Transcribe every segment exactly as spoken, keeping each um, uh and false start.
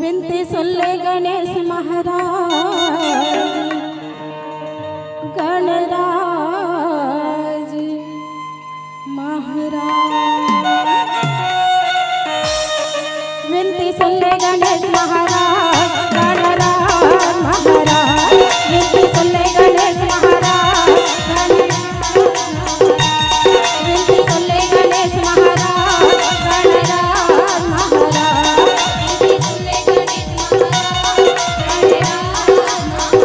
विनती सुन ले गणेश महाराज, गणराज महाराज। विनती सुन ले गणेश महाराज, गणराज महाराज। विनती सुन ले गणेश महाराज, गणराज महाराज। विनती सुन ले गणेश महाराज, गणराज महाराज। विनती सुन ले गणेश महाराज, गणराज महाराज।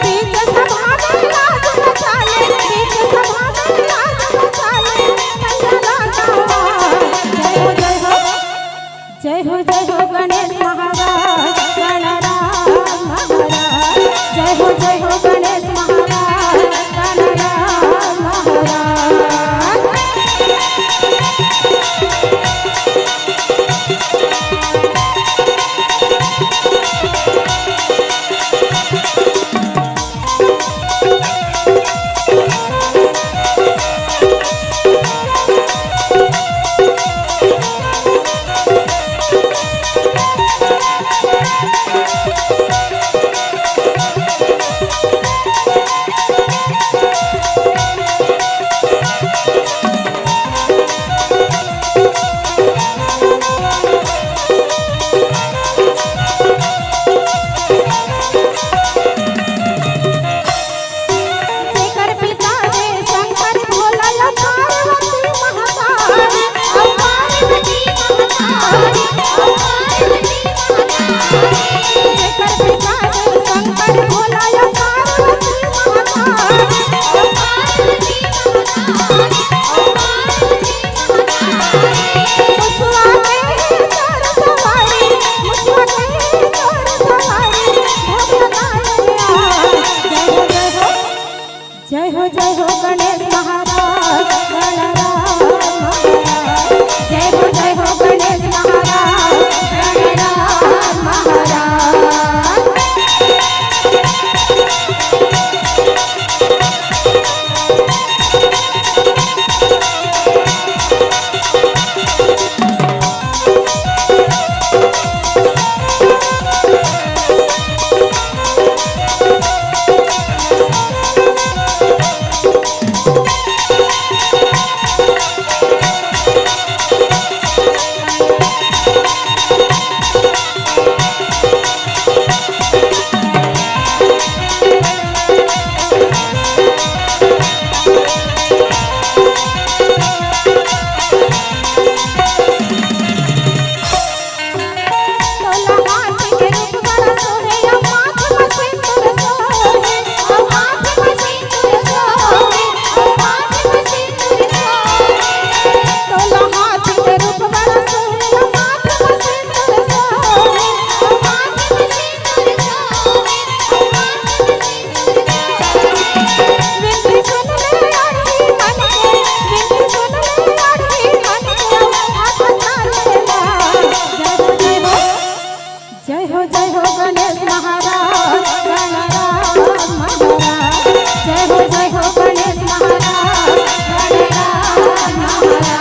बीच सभा में लाज बचा ले, बीच सभा में लाज बचा ले, मैया राजा। जय हो, जय हो। जय हो, जय हो गणेश महाराज, गणराज महाराज। जय हो, जय हो गणेश महाराज, गणराज महाराज। जेकर पिता हे शंकर भोला या पार्वती महतारी, अउ पार्वती महतारी, अउ पार्वती महतारी। जेकर पिता हे शंकर भोला या पार्वती महतारी, अउ पार्वती महतारी, अउ पार्वती महतारी। मुसवा के तोर सवारी, मुसवा के तोर सवारी, भोग लगाए आ। जय हो, जय हो। जय हो, जय हो गणेश महाराज, गणराज महाराज। जय हो, जय हो गणेश महाराज, गणराज महाराज। जय हो, जय हो गणेश महाराज, गणराज महाराज। जय हो, जय हो गणेश महाराज, गणराज महाराज।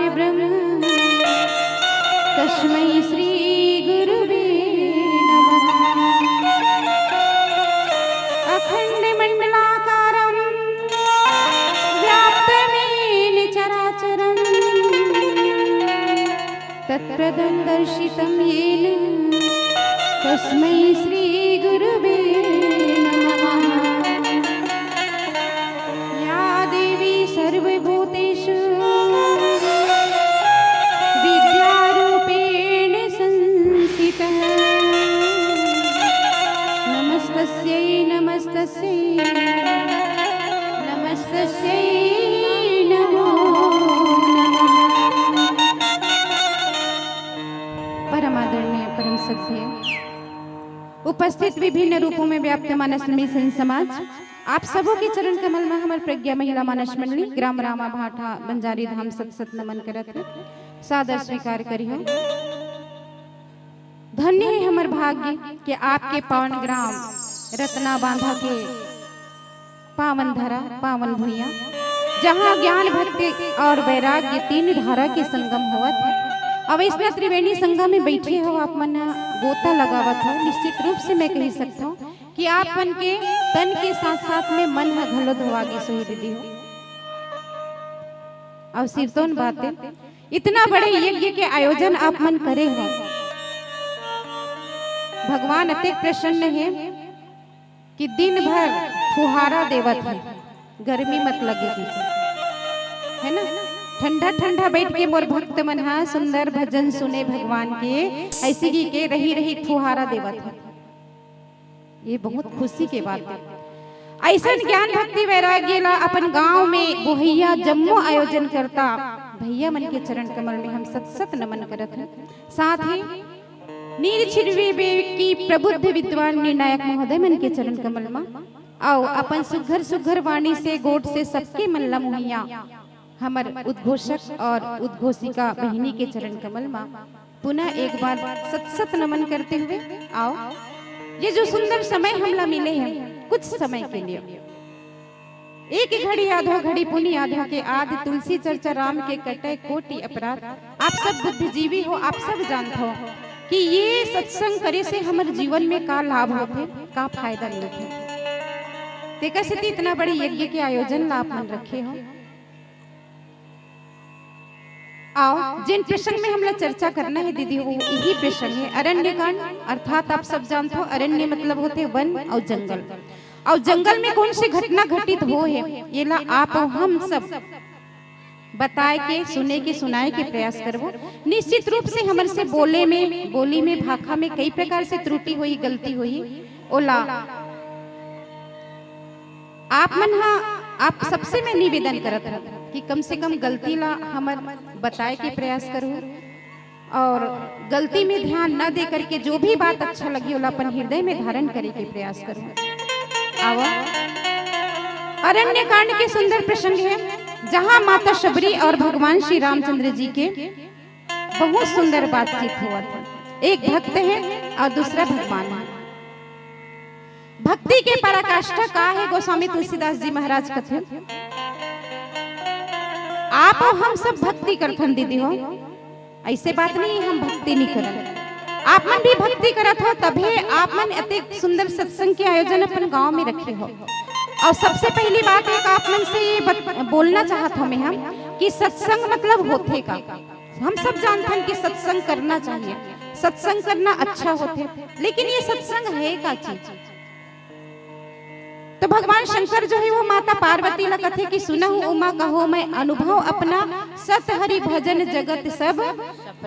ब्रह्म तस्मै श्री गुरुवे नमः। अखंड मंडलाकारं व्याप्तमेन चराचरं तत्पदं दर्शितं येन तस्मै श्री गुरुवे नमः। या देवी सर्वभूतेषु विद्यारूपेण संस्थिता। नमस्तस्यै नमस्तस्यै नमस्तस्यै नमो नमः। परम आदरणीय, परम श्रद्धेय, उपस्थित विभिन्न रूपों में व्याप्त मानस में संत समाज, आप सबों के चरण कमल में हमर प्रज्ञा महिला मानस मंडली ग्राम रामा भाटा बंजारी धाम सत सत नमन करत है। सादर स्वीकार करिहो। धन्य है हमर भाग्य कि आपके पावन ग्राम रत्ना बांधा के पावन धरा, पावन भुइयां, जहां ज्ञान, भक्ति और वैराग्य तीन धारा के संगम होवत है। अब इसमें त्रिवेणी संगम में बैठे हो, आप मन ह गोता लगावत हो, निश्चित रूप से मैं कही सकता हूँ कि आप मन के तन के साथ साथ में मन ह घलो धोवा गिस होही दीदी हो। और सिरतोन बात है, इतना बड़े यज्ञ के आयोजन आप मन करे हो, भगवान अतेक प्रसन्न है कि दिन भर फुहारा देवत है, गर्मी मत लगे कि, है ना, ठंडा ठंडा बैठ के मोर भक्त मन हा सुंदर भजन सुने भगवान के, ऐसे ही के रही रही फुहारा देवत है। ये बहुत खुशी के बात है। ऐसन ज्ञान भक्ति वैराग्य ला अपन गांव में बोहैया जम्मो आयोजन करता भैया मन के चरण कमल में हम सत सत नमन करत हैं। साथ ही नीर छिड़वे बे की प्रबुद्ध विद्वान निर्णायक महोदय मन के चरण कमल मा, अउ अपन सुघर सुघर वाणी से गोठ से सबके मन ला मोहैया हमर उद्घोषक और उद्घोषिका बहिनी के चरण कमल मा पुनः एक बार सत सत नमन करते हुए, आओ, ये जो सुंदर समय हमला मिले हैं कुछ समय के लिए, एक घड़ी आधो घड़ी पुनि आधो के आध, तुलसी चर्चा राम के कटै कोटि अपराध। आप सब बुद्धिजीवी हो, आप सब जानत हो कि ये सत्संग करे से हमर जीवन में का लाभ होथे, का फायदा मिलथे। तेकर सेती इतना बड़े यज्ञ के आयोजन ला आप मन रखे हो। आओ, जिन प्रसंग में हमला चर्चा करना है दीदी, वो यही प्रसंग है, अरण्य कांड, अर्थात आप सब जानत हो अरण्य मतलब होथे वन और जंगल। और जंगल में कौन सी घटना घटित हो है, ये ला आप और हम सब बताए के, सुने के, सुनाए के प्रयास करबो। निश्चित रूप से हमर से बोले में, बोली में, भाखा में कई प्रकार से त्रुटि होही, गलती होही, ओला आप मन हा, आप सबसे मैं निवेदन करत हूँ कि कम से कम गलती ला हमर बताए के प्रयास करूँ और गलती में ध्यान न दे करके जो भी बात अच्छा लगी ओला अपन हृदय में धारण करे के प्रयास करूँ। आवा, अरण्य कांड के सुंदर प्रसंग है, जहाँ माता शबरी और भगवान श्री रामचंद्र जी के बहुत सुंदर बातचीत हुआ था। एक भक्त है और दूसरा भगवान है। भक्ति के पराकाष्ठा का है, गोस्वामी तुलसीदास जी महाराज कथे, आप और हम सब भक्ति करथन दीदी हो, ऐसे बात नहीं हम भक्ति नहीं करन, आप मन भी भक्ति करत हो, तभे आप मन इतने सुंदर सत्संग के आयोजन अपन गांव में रखे हो। और सबसे पहली बात एक आप मन से ये बत, बोलना चाहत हूँ मैं हम कि सत्संग मतलब होथे का। हम सब जानथन कि सत्संग करना चाहिए, सत्संग करना अच्छा होथे, लेकिन ये सत्संग है का चीज? तो भगवान शंकर जो है वो माता पार्वती ला कथे कि सुनहु उमा कहो मैं अनुभव अपना, सत हरि भजन जगत सब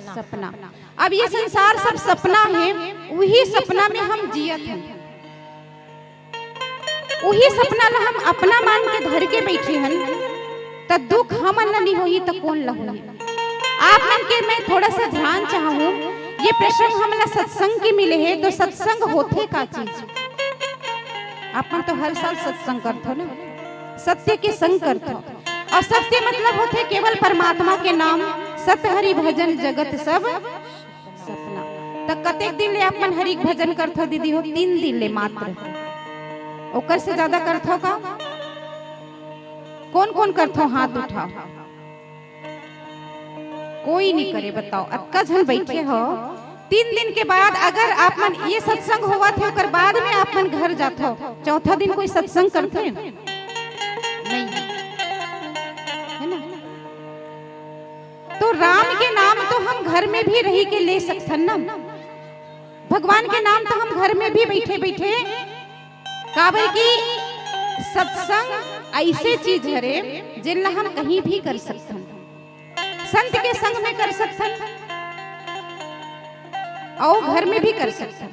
सपना। अब ये संसार सब सपना है, वही सपना में हम जियत हैं। उही सपना ला हम अपना मान के धर के बैठे हन, त दुख हमन ला नहीं होही त कौन ला होही? आप मन के मैं थोड़ा सा ध्यान चाहूँ, ये प्रसंग हमला सत्संग के मिले है, तो सत्संग होथे का चीज? आप मन तो हर साल सत्संग करथो ना, सत्य के संग करथो, और सत्य मतलब होथे केवल परमात्मा के नाम, सत हरि भजन जगत सब सपना। त कतेक दिन ले आप मन हरि के भजन करथो दीदी हो? तीन दिन ले मात्र। ओकर से ज्यादा करथो का? कौन कौन करथो, हाथ उठाओ। कोई नहीं करे, बताओ, अतका झन बैठे हो। तीन दिन के बाद अगर आप मन ये सत्संग होवत हे, ओकर बाद में आप मन घर जात हो, चौथा दिन कोई सत्संग करथे? नहीं, है ना? तो राम के नाम तो हम घर में भी रही के ले सकथन ना, भगवान के नाम तो हम घर में भी बैठे बैठे, काबर कि सत्संग ऐसे चीज हरे, जेन ला हम कहीं भी कर सकथन। संत के संग में कर सकथन, अउ घर में भी कर सकथन,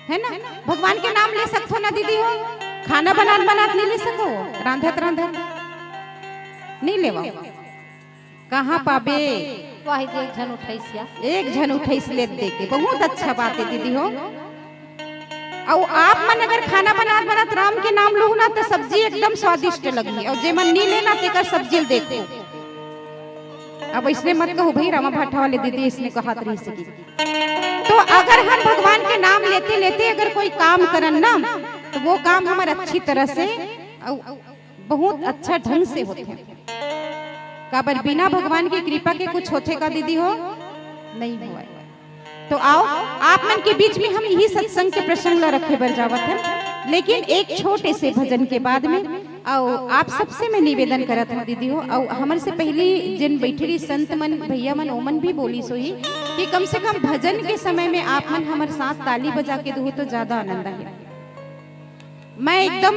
है ना? भगवान के नाम ले सकथो ना दीदी हो? खाना बनात बनात नहीं ले सको, रांधत रांधत नहीं लेवा। कहाँ पाबे? वाह, एक झन उठाइस या। एक झन उठाइस ले दे के, बहुत अच्छा बात है दीदी हो। अउ आप मन अगर खाना बनात बनात राम के नाम लूहू ना, तो सब्जी एकदम स्वादिष्ट लगही। अउ जे मन नी लेना, तेकर सब्जी ल देखो। अब इसने मत कहो भाई, रामा भाटा वाले दीदी इसने कहा रही सकी। तो अगर हम भगवान के नाम लेते लेते अगर कोई काम करन ना, तो वो काम हमर अच्छी तरह से अउ बहुत अच्छा ढंग से होथे। काबर बिना भगवान की कृपा के कुछ होथे का दीदी हो? नहीं होय। तो आओ, आप मन के बीच में हम यही सत्संग के प्रसंग ला रखे बर जावत हन, लेकिन एक छोटे से भजन के बाद में। अउ आप सबसे मैं निवेदन करत हूँ दीदी हो, अउ हमर से पहली जिन बैठे रही संत मन, भैया मन, ओमन भी बोलिस होही कि कम से कम भजन के समय में आप मन हमर साथ ताली बजा के दो तो ज्यादा आनंद आही। मैं एकदम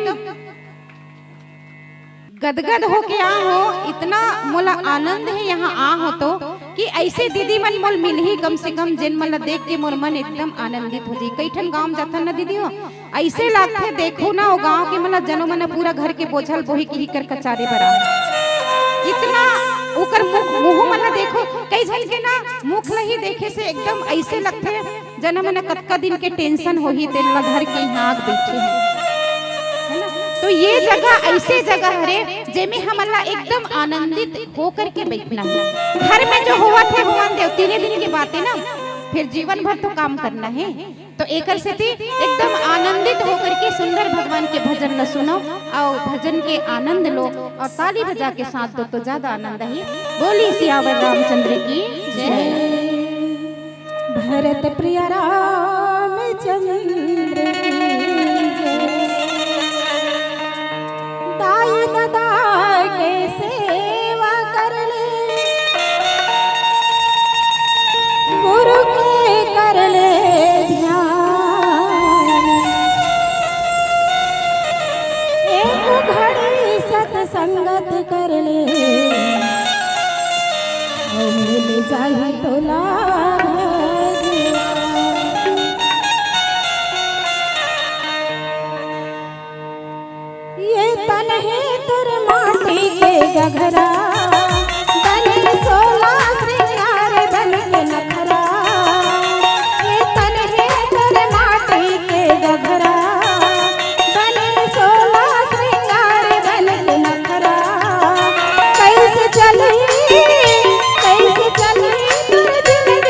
गदगद होके आ हो, इतना मोला आनंद है यहाँ आ हो तो, कि ऐसे दीदी मन मोल मिलही कम से कम, जेन मन ला देख के मोर मन एकदम आनंदित हो जाही। कई ठन गांव जाथन ना दीदी हो, ऐसे लागथे देखो ना, वो गांव के मन ला जनो मन पूरा घर के बोझल बोही के ही कर कचारे बरा। इतना ओकर मुंह, मुंह मन ला देखो, कई झन के ना मुख ला ही देखे से एकदम ऐसे लगथे जना मन कतका दिन के tension होही, तेन ला धर के यहाँ आग बैठे हे, है ना? तो ये जगह ऐसे जगह हरे, जेमे हमन ला एकदम आनंदित होकर के बैठना है। घर में जो होवत है, होवन देव, तीने दिन के बात है ना, फिर जीवन भर तो काम करना है। तो एकर सेती एकदम आनंदित होकर के सुंदर भगवान के भजन ला सुनो, अउ भजन के आनंद लो, अउ ताली बजा के साथ दो तो ज्यादा आनंद ही। बोली सियावर रामचंद्र की जय। भरत प्रिय रामचंद्र की जय। दाई ददा के सेवा कर ले, गुरु के कर ले ध्यान, एक घड़ी सत्संगत कर ले, मिल जाही तोला भगवान। ये तन हे तोर माटी के गघरा, बने सोला श्रृंगार बन के नखरा। ये तन हे तोर माटी के गघरा, बने सोला श्रृंगार बन के नखरा। कैसे चलही, कैसे चलही तोर जिंदगी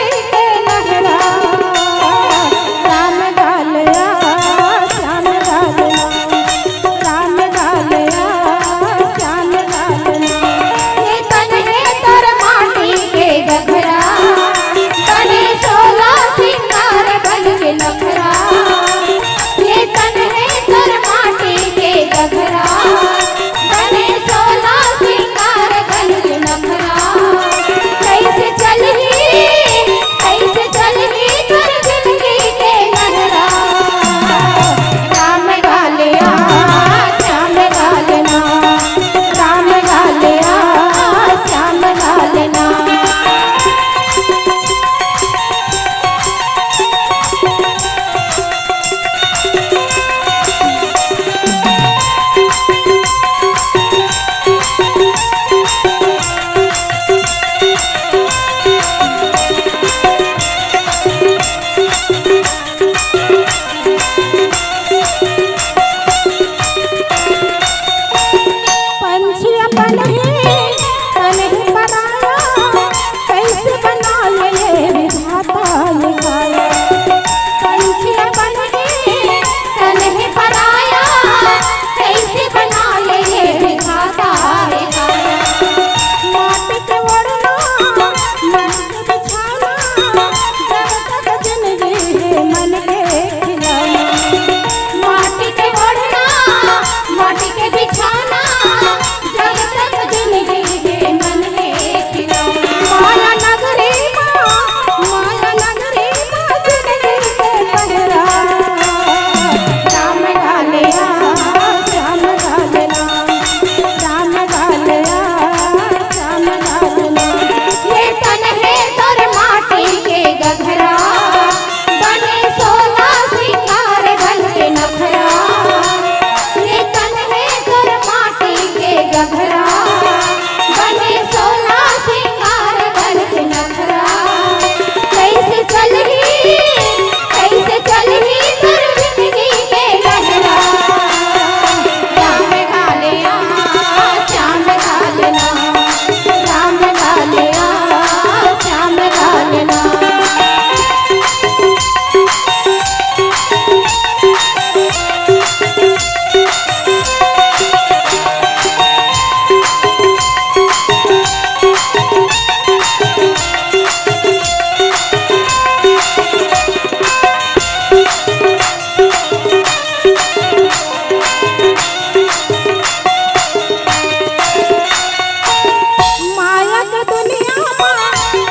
माया के दुनिया मा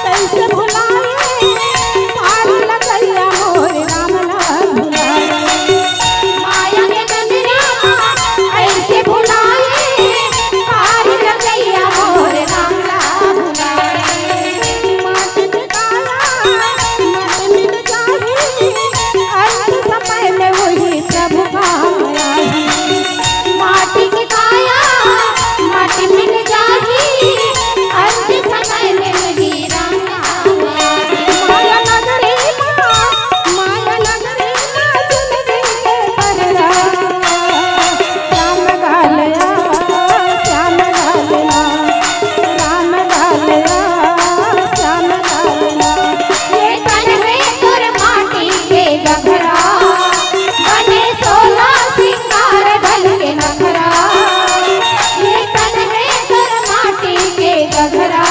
कइसे भुलाए, पार लगइया मोर राम ला भुलाए। माया के दुनिया मा कइसे भुलाए, पार लगइया मोर राम ला भुलाए। माटी के काया, माटी मिट जाही, अंत समय में वही प्रभु का आया। माटी के काया, माटी मिट जाही, अंत समय में वही राम का आया। माया नगरी माँ, माया नगरी माँ, चल गई है पररा। राम गालया, श्याम गालया, राम गालया, श्याम गालया। ये तन है तोर माटी के गघरा, बने सोला सिंगार बन के नखरा। ये तन है तोर माटी के गघरा,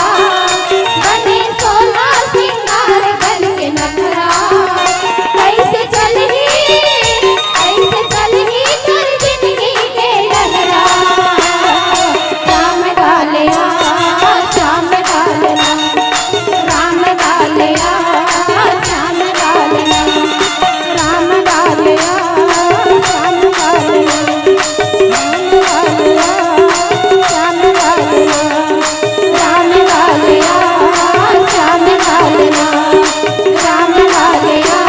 बने सोला सिंगार बन के नखरा। कैसे चलही, कैसे चलही तोर जिंदगी के लहरा। राम गालया, श्याम गालया, राम गालया, श्याम गालया, राम गालया, श्याम गालया, राम गालया, श्याम गालया, राम गालया, श्याम गालया, राम गालया,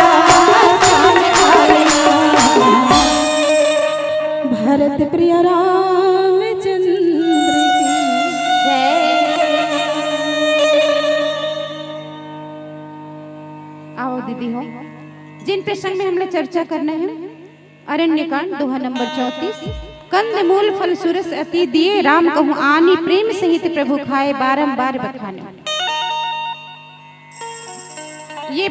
श्याम गालया। भरत प्रिय रामचंद्र की जय। आओ दीदी हो, जिन प्रसंग में हमने चर्चा करना है, अरण्यकांड, दोहा नंबर चौंतीस, कंद मूल फल सुरस अति दिए, राम कहूँ आनी प्रेम सहित प्रभु खाए, बारंबार बखाने। ये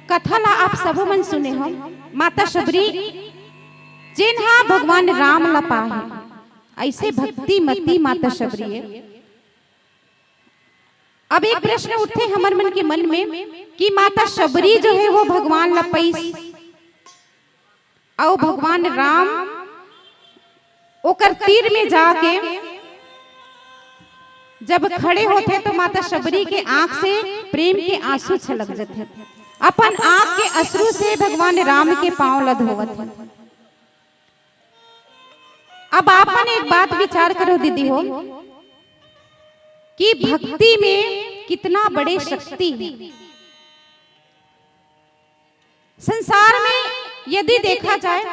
कथा ला आप सबो मन सुने हो, माता शबरी जेन हा भगवान राम ला पाहे, ऐसे भक्ति मती माता शबरी है। अब एक प्रश्न उठथे हमर मन के मन में कि माता शबरी जो है वो भगवान ला पईस, अउ भगवान राम ओकर तीर में जाके जब खड़े होथे तो माता शबरी के आंख से प्रेम के आंसू छलक जथे। अपन आंख के अश्रु से भगवान राम के पांव ल धोवत हे। अब आप मन एक बात विचार करो दीदी हो कि भक्ति में कितना बड़े शक्ति है। संसार में यदि देखा जाए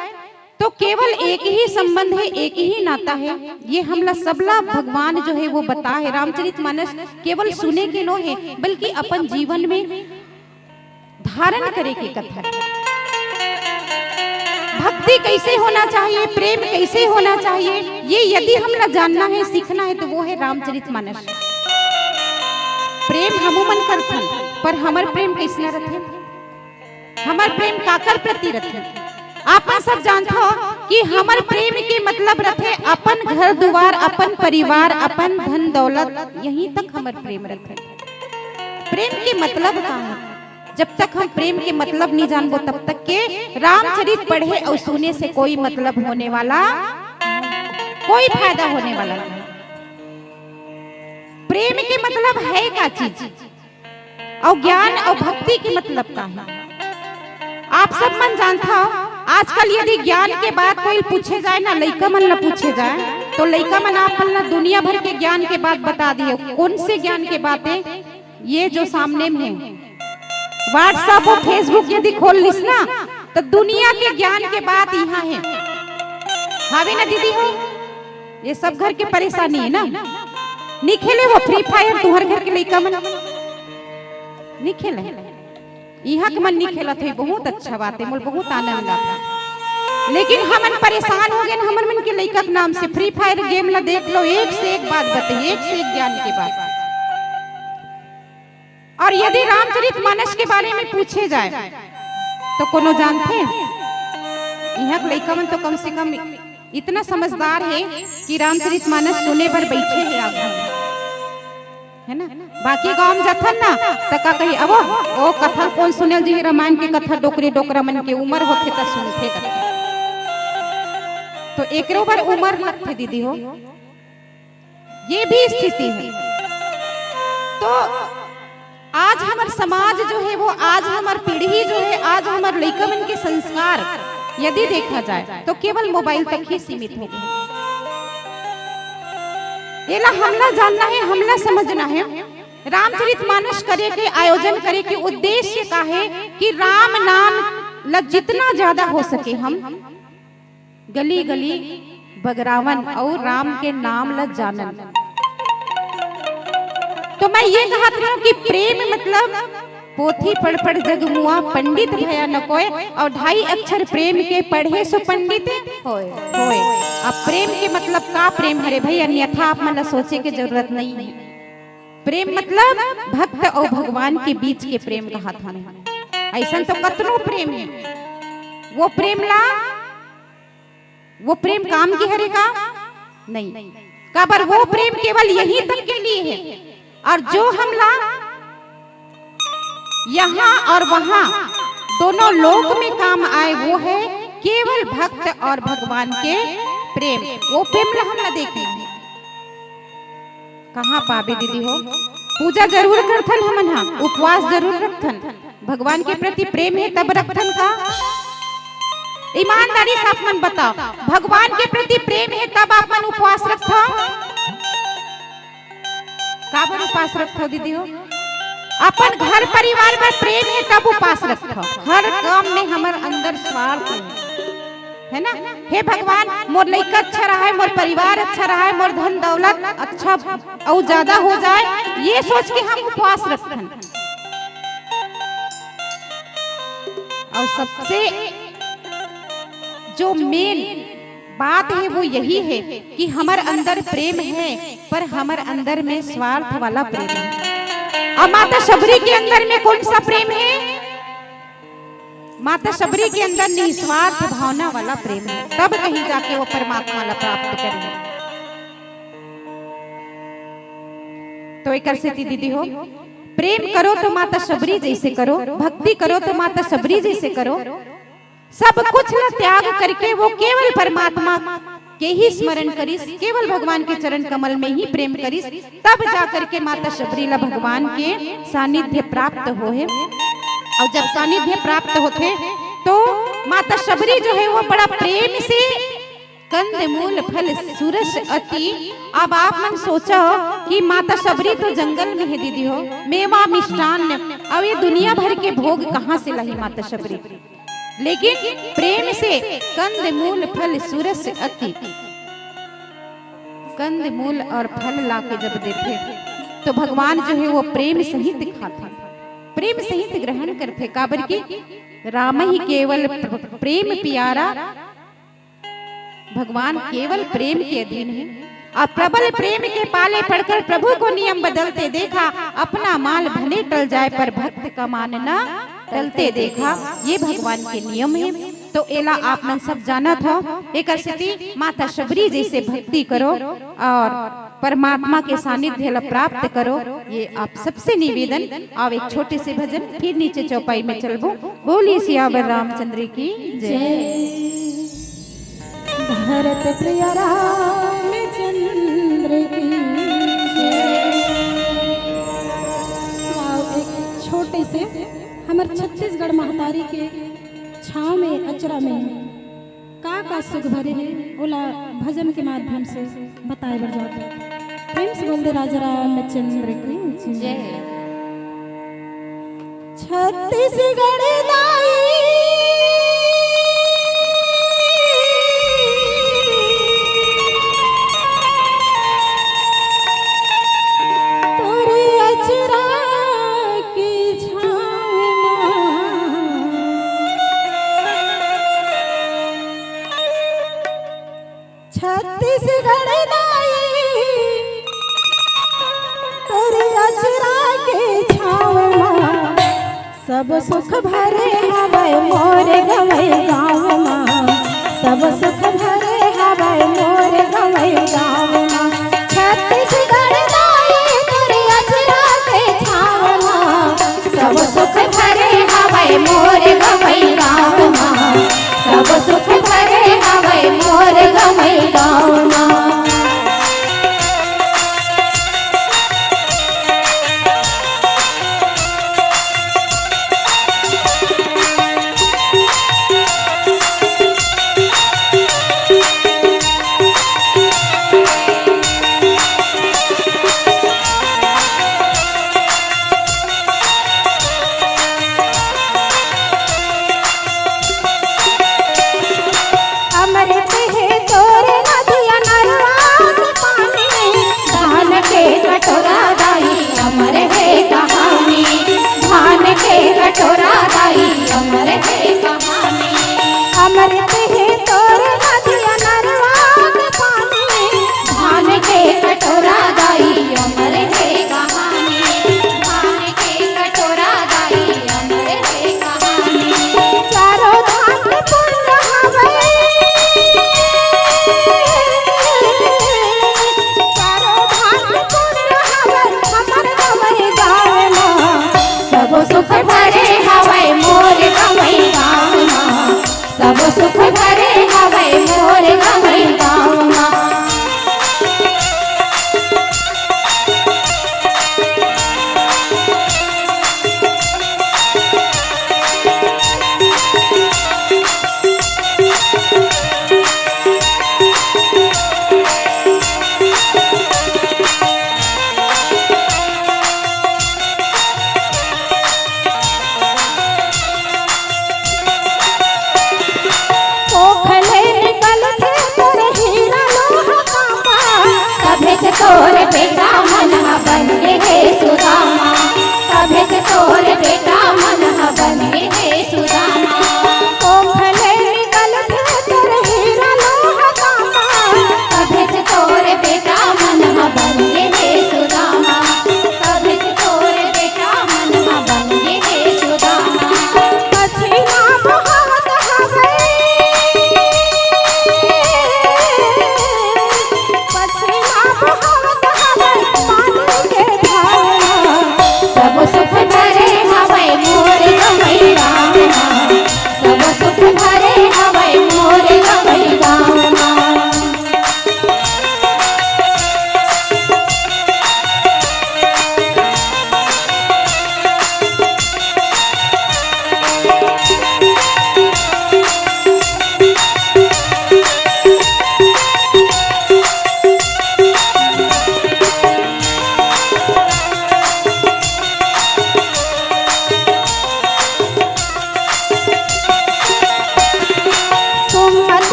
तो केवल एक ही संबंध है, एक ही नाता है। ये हमला सबला भगवान जो है वो बता है। रामचरित मानस केवल सुने के नो है, बल्कि अपन जीवन में धारण करे के कथा है। भक्ति कैसे होना चाहिए, प्रेम कैसे होना चाहिए, ये यदि हमला जानना है, सीखना है, तो वो है रामचरित मानस। प्रेम हमू मन करथन, पर हमर प्रेम कैसना रथे? हमर प्रेम काकर प्रति रथे? आप मन सब जानथो कि हमर प्रेम के मतलब रथे अपन घर दुवार, अपन परिवार, अपन धन दौलत, यहीं तक हमर प्रेम रथे। प्रेम के मतलब का है? जब तक हम प्रेम के मतलब नहीं जानबो, तब तक के रामचरित पढ़े अउ सुने से कोई मतलब होने वाला, कोई फायदा होने वाला नहीं। प्रेम के मतलब है का चीज? अउ ज्ञान अउ भक्ति के मतलब का है? आप सब मन जानथव, आजकल यदि ज्ञान के बात कोई पूछे जाए ना, लइका मन ला पूछे जाए, तो लइका मन आप मन ला दुनिया भर के ज्ञान के बात बता दिए। कौन से ज्ञान के बात है? ये जो सामने में है, WhatsApp अउ Facebook यदि खोल लिस ना, तो दुनिया के ज्ञान के बात इहाँ है। हावे ना दीदी हो? ये सब घर के परेशानी है ना। नी खेले वो Free Fire, तुहर घर के लइका मन नी खेले? इहाँ के मन नी खेलत हे, बहुत अच्छा बात है, मोल बहुत आनंद आता। लेकिन हमन परेशान हो गए, हमर मन के लइका के नाम से Free Fire game ला देख लो, एक से एक बात बताही, एक से एक ज्ञान के बात। और यदि रामचरित मानस के बारे में पूछे जाए तो कोनो जानथे? इहाँ के लइका मन तो कम से कम इतना समझदार है कि रामचरित मानस सुने बर बैठे हैं आप मन। है ना? बाकी गांव में जाथन ना, त का कही, "अब ओ कथा कोन सुनेल जी, रामायण के कथा, डोकरी डोकरा मन के उमर होथे त सुनथे," कथे। तो एकरो बर उमर लगथे दीदी हो, ये भी स्थिति है। तो आज हमर समाज जो है वो, आज हमर पीढ़ी जो है, आज हमर लइका मन के संस्कार यदि देखा जाए तो केवल मोबाइल तक ही सीमित हो गए। एला हमला जानना है, हमला समझना है। रामचरित मानस करे के आयोजन करे के उद्देश्य का है कि राम नाम ल जितना ज्यादा हो सके हम गली गली बगरावन अउ राम के नाम ल जानन। तो मैं ये कहत रहूं कि प्रेम मतलब पोथी पढ़ पढ़ जग मुआ, पंडित भया न कोय, अउ ढाई अक्षर प्रेम के पढ़े सो पंडित होय। होय। अब प्रेम के मतलब का प्रेम हरे भाई, अन्यथा आप मन ल सोचे के जरूरत नहीं है। प्रेम मतलब भक्त अउ भगवान के बीच के प्रेम कहत हन। ऐसन तो कतनो प्रेम है, वो प्रेम ला, वो प्रेम काम के हरे का? नहीं। काबर वो प्रेम केवल यहीं तक के लिए है, और जो हमला यहाँ और वहाँ दोनों लोक में काम आए, वो है केवल भक्त और भगवान के प्रेम। वो प्रेम ला हमला देखना है। कहाँ पाबे दीदी हो? पूजा जरूर करथन हमन हा, उपवास जरूर रखथन, भगवान के प्रति प्रेम है तब रखथन का? ईमानदारी से आप मन बताओ, भगवान के प्रति प्रेम है तब आप मन उपवास रखथो? काबर उपास रखथव दीदी हो? अपन घर परिवार बर प्रेम हे तब उपास रखथव। हर काम में हमर अंदर स्वार्थ हे, हे ना? हे भगवान, मोर लइका अच्छा रहय, मोर परिवार अच्छा रहय, मोर धन दौलत अच्छा अउ ज्यादा हो जाए, ये सोच के हम उपवास रखथन। अउ सबसे जो मेन बात हे वो यही हे कि हमर अंदर प्रेम हे, पर हमर अंदर में स्वार्थ वाला प्रेम हे। अउ माता शबरी के अंदर में कौन सा प्रेम हे? माता शबरी के अंदर निस्वार्थ भावना वाला प्रेम हे, तब कहीं जाके वो परमात्मा ला प्राप्त करी। तो एकर सेती दीदी हो, प्रेम करो तो माता शबरी जैसे करो, भक्ति करो तो माता शबरी जैसे करो। सब कुछ ला त्याग करके वो केवल परमात्मा के ही स्मरण करिस, केवल भगवान के चरण कमल में ही प्रेम करिस, तब जा करके माता शबरी ला भगवान के सानिध्य प्राप्त होहे। अउ जब सानिध्य प्राप्त होथे तो माता शबरी जो हे वो बड़ा प्रेम से कंद मूल फल सुरस अति। अब आप मन सोचो कि माता शबरी तो जंगल में हे दीदी हो, मेवा मिष्ठान, अब ये दुनिया भर के भोग कहाँ से लाही माता शबरी? लेकिन प्रेम से कंद मूल फल सुरस अति, कंद मूल और फल ला के जब देथे तो भगवान जो हे वो प्रेम सहित खाथे, प्रेम सहित ग्रहण करथे। काबर कि राम ही केवल प्र-, प्रेम प्यारा, भगवान केवल प्रेम के अधीन हे। अउ प्रबल प्रेम के पाले पड़कर प्रभु को नियम बदलते देखा, अपना माल भले टल जाए पर भक्त का मान न टलते देखा, ये भगवान के नियम हे। तो एला आप मन सब जानत हो, एकर सेती माता शबरी जैसे भक्ति करो अउ परमात्मा के सानिध्य ला प्राप्त करो, ये आप सबसे निवेदन। अउ एक छोटे से भजन, फिर नीचे चौपाई में चलबो। बोलिए सियावर रामचंद्र की जय। भरत प्रिय रामचंद्र की जय। आओ, एक छोटे से हमर छत्तीसगढ़ महतारी के छाँव में, अचरा में का का सुख भरे हे, ओला भजन के माध्यम से बताए बर जात हे। प्रेम से बोल दे राजा रामचंद्र की जय। छत्तीसगढ़ दाई तोरे अचरा के छाँव मा। छत्तीसगढ़ दाई तोरे अचरा के छाँव मा, सब सुख भरे हवय मोर गँवई गाँव मा, सब सुख भरे हवय मोर गँवई गाँव मा। छत्तीसगढ़ दाई तोरे अचरा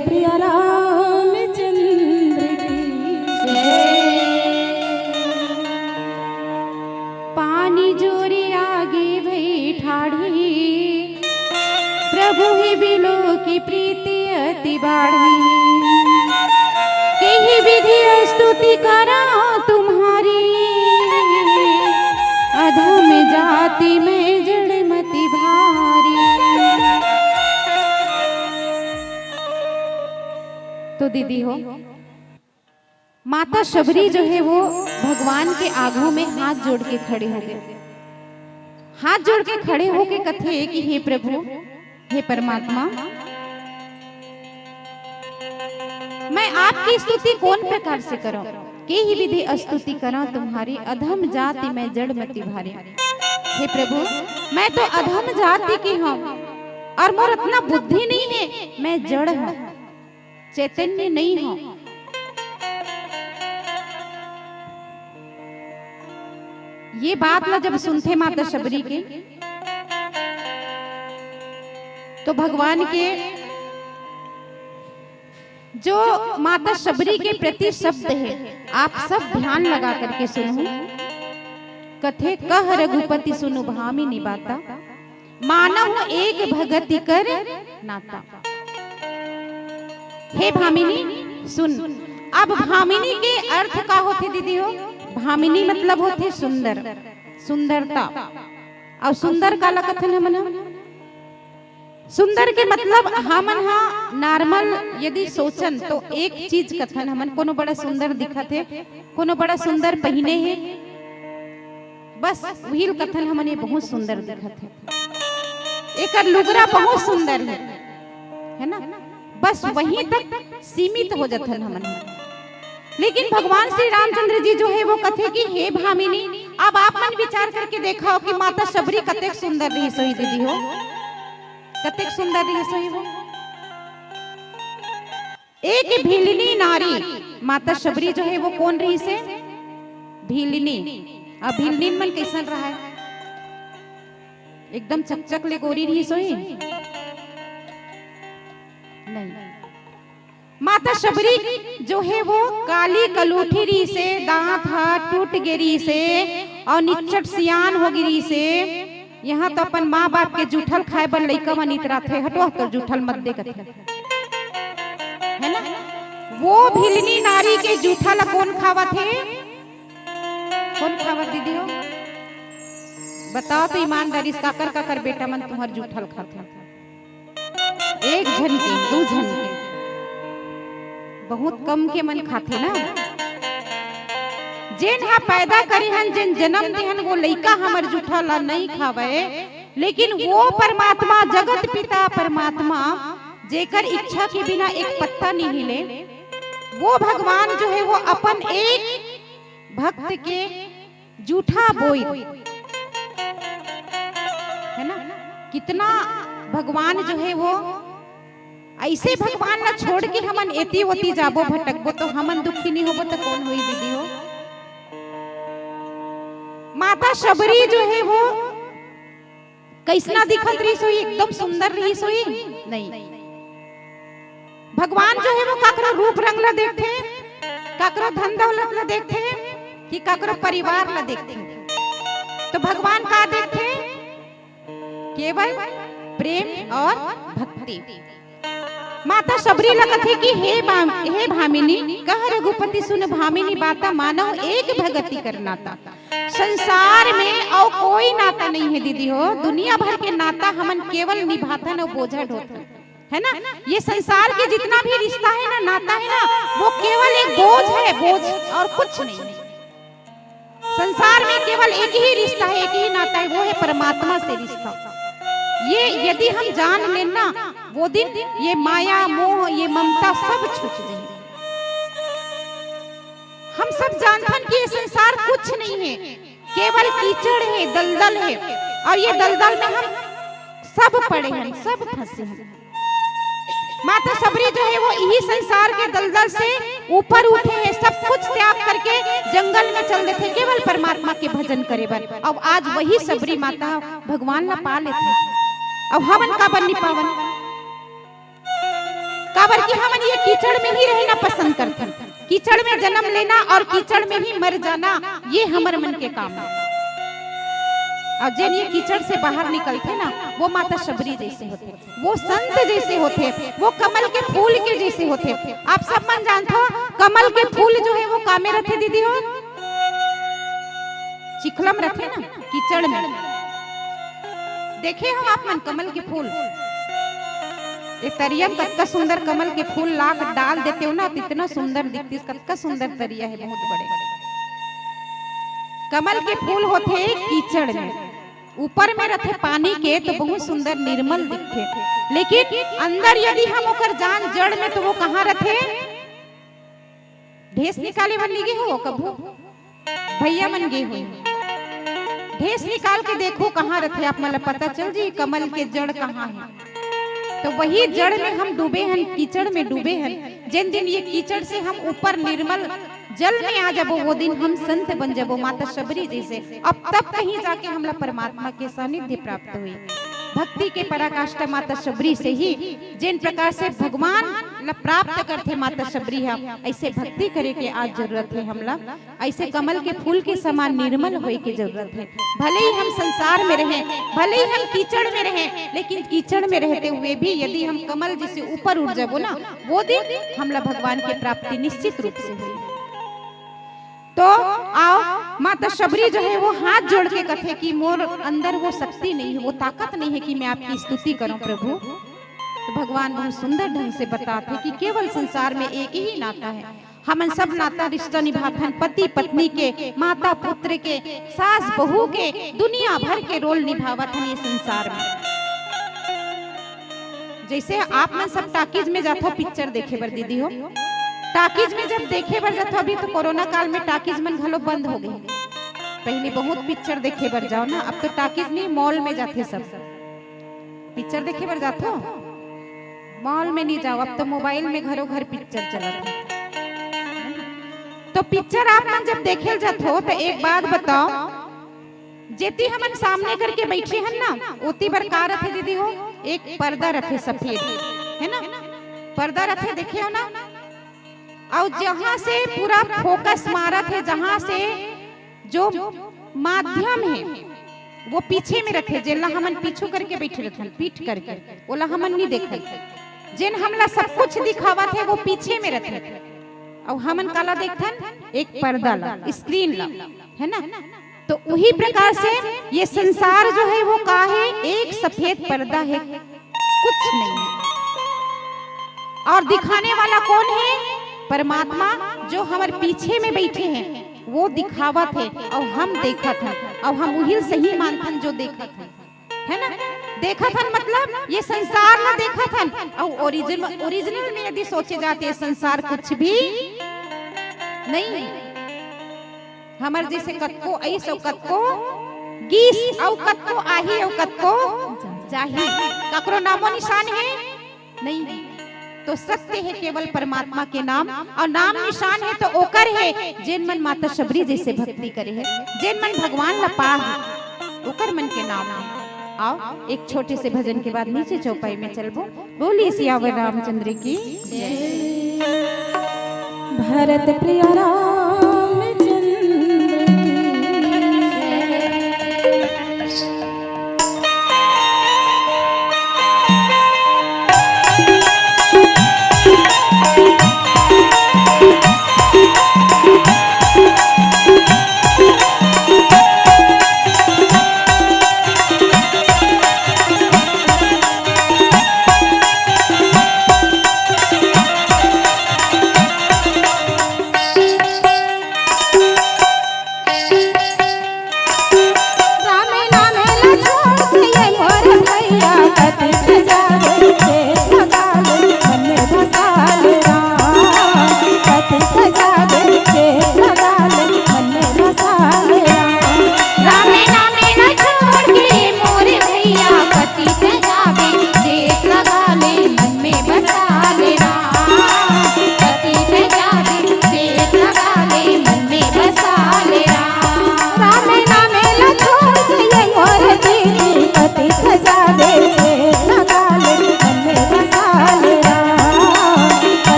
प्रिय रामचंद्र की जय। पानी जोरी आगे भई ठाढ़ी, प्रभु ही बिलो की प्रीति अति बाढ़ी। केहि विधि स्तुति करा तुम्हारी, अधम जाति में जड़ मति भारी। तो दीदी हो, माता शबरी जो है वो भगवान के आगू में हाथ जोड़ के खड़े हो गए। हाथ जोड़ के खड़े होके कथे कि हे प्रभु, हे परमात्मा, मैं आपकी स्तुति कौन प्रकार से करूं? केहि विधि स्तुति करा तुम्हारी, अधम जाति में जड़ मति भारी। हे प्रभु, मैं तो अधम जाति की हूँ और मोर इतना बुद्धि नहीं है, मैं जड़ हूँ, चैतन्य नहीं हूँ। ये बात ला जब सुनथे माता शबरी के, तो भगवान के जो माता शबरी के प्रति शब्द है, आप सब ध्यान लगा करके सुनो। कथे कह रघुपति सुनु भामिनी बाता, मानहु एक भगति कर नाता। हे भामिनी सुन। अब भामिनी के अर्थ का होथे दीदी हो? भामिनी मतलब होथे सुंदर, सुंदरता। और सुंदर काला कथन हमन ह? सुंदर के मतलब हमन ह normal यदि सोचन तो एक चीज कथन हमन, कोनो बड़ा सुंदर दिखत हे, कोनो बड़ा सुंदर पहिने हे, बस उही ल कथन हमन ये बहुत सुंदर दिखत हे, एकर लुगरा बहुत सुंदर हे, है ना? बस वहीं तक सीमित हो जथन हमन। लेकिन भगवान श्री रामचंद्र जी जो है वो कथे कि हे भामिनी, अब आप मन विचार करके देखो कि माता शबरी कतेक सुंदर रहिस होही दीदी हो, कतेक सुंदर रहिस होही वो। एक भिलनी नारी माता शबरी जो है वो कौन रहिस हे? भिलनी। अब भिलनी मन कैसन रहा है? एकदम चकचक ले गोरी रहिस होही? नहीं। माता शबरी जो है वो काली कलूठी रहिस हे, दांत हा टूट गे रहिस हे और निच्चट सियान हो गे रहिस हे। यहाँ तो अपन माँ बाप के जूठल खाए बर लइका मन इतराथे, हटो तो जूठल मत दे कथे, है ना? वो भिलनी नारी के जूठा ला कौन खावत हे? कौन खावत दीदी हो? बताओ तो ईमानदारी से, काकर काकर बेटा मन तुम्हार जूठल खाथे? एक झन के, दू झन के, बहुत कम के मन खाथे ना। जेन हा पैदा करे हन, जेन जन्म दे हन, वो लइका हमर जूठा ला नहीं खावे। लेकिन वो परमात्मा, जगत पिता परमात्मा, जेकर इच्छा के बिना एक पत्ता नहीं हिले, वो भगवान जो है वो अपन एक भक्त के जूठा बोई, है ना? कितना भगवान जो है वो ऐसे भगवान ला छोड़ के हमन एती ओती जाबो भटकबो तो हमन दुखी नहीं होबो तो कौन होई दीदी हो? माता शबरी जो है वो कैसना दिखत रहिस होही? एकदम सुंदर रहिस होही? नहीं। भगवान जो है वो काकरो रूप रंग ला देखथे, काकरो धन दौलत ला देखथे कि काकरो परिवार ला देखथे? तो भगवान का देखथे? केवल प्रेम और भक्ति। माता शबरी ला कथे कि हे बा-, हे भामिनी, कह रघुपति सुन भामिनी बाता, मानहु एक भगति कर नाता। संसार में और कोई नाता नहीं है दीदी हो, दुनिया भर के नाता हमन केवल निभाथन और बोझा ढोथन, है ना? ये संसार के जितना भी रिश्ता है ना, नाता है ना, वो केवल एक बोझ है, बोझ और कुछ नहीं। संसार में केवल एक ही रिश्ता है, एक ही नाता है, वो है परमात्मा से रिश्ता। ये यदि हम जान लें ना, वो दिन ये माया, मोह, ये ममता सब छूट जाए। हम सब जानथन कि ये संसार कुछ नहीं है, केवल कीचड़ है, दलदल है, और ये दलदल में हम सब पड़े हैं, सब फंसे हैं। माता शबरी जो है वो यही संसार के दलदल से ऊपर उठे हैं, सब कुछ त्याग करके जंगल में चल देथे केवल परमात्मा के भजन करे बर। अब आज वही शबरी माता भगवान ला पा लेथे, अब हमन काबर नहीं पावन? काबर कि हमन ये कीचड़ में ही रहना पसंद करथन। कीचड़ में जन्म लेना और कीचड़ में ही मर जाना, ये हमर मन के काम है। और जेन ये कीचड़ से बाहर निकलथे ना, वो माता शबरी जैसे होथे, वो संत जैसे होथे, वो कमल के फूल के जैसे होथे। आप सब मन जानथो, कमल के फूल जो है वो कामे रथे दीदी हो? चिखलम रथे ना, कीचड़ में। देखे हो आप मन कमल के फूल? ये तरिया में कतका सुंदर कमल के फूल ला के डाल देते हो ना, तो इतना सुंदर दिखती, कतका सुंदर तरिया है, बहुत बड़े। कमल के फूल होथे कीचड़ में, ऊपर में रथे पानी के, तो बहुत सुंदर निर्मल दिखथे। लेकिन अंदर यदि हम ओकर जान जड़ में, तो वो कहाँ रथे? ढेस निकाले बर नी गे हो कभू? भैया मन गे होही। ढेस निकाल के देखो कहाँ रथे, आप मन ला पता चल जी कमल के जड़ कहाँ है। तो वही जड़ में हम डूबे हन, कीचड़ में डूबे हन। जिन दिन ये कीचड़ से हम ऊपर निर्मल जल में आ जाबो, वो दिन हम संत बन जाबो, माता शबरी जैसे। अब तब कहीं जाके हमला परमात्मा के सानिध्य प्राप्त होई। भक्ति के पराकाष्ठा माता शबरी से ही, जिन प्रकार से भगवान ला प्राप्त करथे माता शबरी हा, ऐसे भक्ति करे के आज जरूरत है हमला। ऐसे कमल के फूल के समान निर्मल होए के जरूरत है। भले ही हम संसार में रहें, भले ही हम कीचड़ में रहें, लेकिन कीचड़ में रहते हुए भी यदि हम कमल जैसे ऊपर उठ जाबो ना, वो दिन हमला भगवान के प्राप्ति निश्चित रूप से होई। तो आओ, माता शबरी जो है वो हाथ जोड़ के कथे कि मोर अंदर वो शक्ति नहीं है, वो ताकत नहीं है कि मैं आपकी स्तुति करूं प्रभु। तो भगवान बहुत सुंदर ढंग से बताथे कि केवल संसार में एक ही नाता है, हमन सब नाता रिश्ता निभाथन, पति पत्नी के, माता पुत्र के, सास बहू के, दुनिया भर के रोल निभावत हन ये संसार में। जैसे आप मन सब टाकीज में जाथो पिक्चर देखे बर दीदी हो, टाकीज में जब देखे बर जाथो, अभी तो कोरोना काल में टाकीज मन घलो बंद हो गए। पहले बहुत पिक्चर देखे बर जाओ ना, अब तो टाकीज नहीं, मॉल में जाथे सब। पिक्चर देखे बर जाथो, मॉल में नहीं जाओ, अब तो मोबाइल में घरों घर पिक्चर चलत है। तो पिक्चर आप मन जब देखे जाथो तो एक बात बताओ, जेती हमन सामने करके बैठे हन ना, ओती बर का रथे दीदी हो? एक पर्दा रथे सफेद, है ना? पर्दा रथे, देखे हो ना? और जहां से पूरा फोकस मारत है, जहां से जो माध्यम है वो पीछे में रथे, जेला हमन पीछू करके बैठे रथन, पीठ करके, ओला हमन नहीं देखन। जेन हमला सब कुछ दिखावत है वो पीछे में रथे, और हमन काला देखथन? एक पर्दा ला, स्क्रीन ला, है ना? तो उही प्रकार से ये संसार जो है वो का है? एक सफेद पर्दा है, कुछ नहीं है। और दिखाने वाला कौन है? परमात्मा, जो हमर पीछे में बैठे हैं, वो दिखावत है और हम देखत हन, और हम उही सही मानथन जो देखत हन, है ना? देखत हन मतलब ये संसार ला देखत हन, और ओरिजिन ओरिजिनल में यदि सोचे जाते संसार कुछ भी नहीं है। हमर जैसे कतको अइस अउ कतको गीस अउ कतको आही अउ कतको जाही, ककरो नामो निशान है नहीं। तो सत्य है केवल परमात्मा के नाम, और नाम निशान है तो ओकर है जेन मन माता शबरी जैसे भक्ति करे है, जेन मन भगवान ला पा है, ओकर मन के नाम है। आओ, एक छोटे से भजन के बाद नीचे चौपाई में चलबो। बोलिए सियावर रामचंद्र की जय। भरत प्रिय रामचंद्र की जय।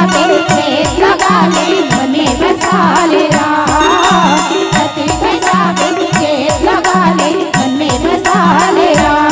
खेत लगा ले, मन में बसा ले राम। पति के साथ खेत लगा ले, मन में बसा ले राम।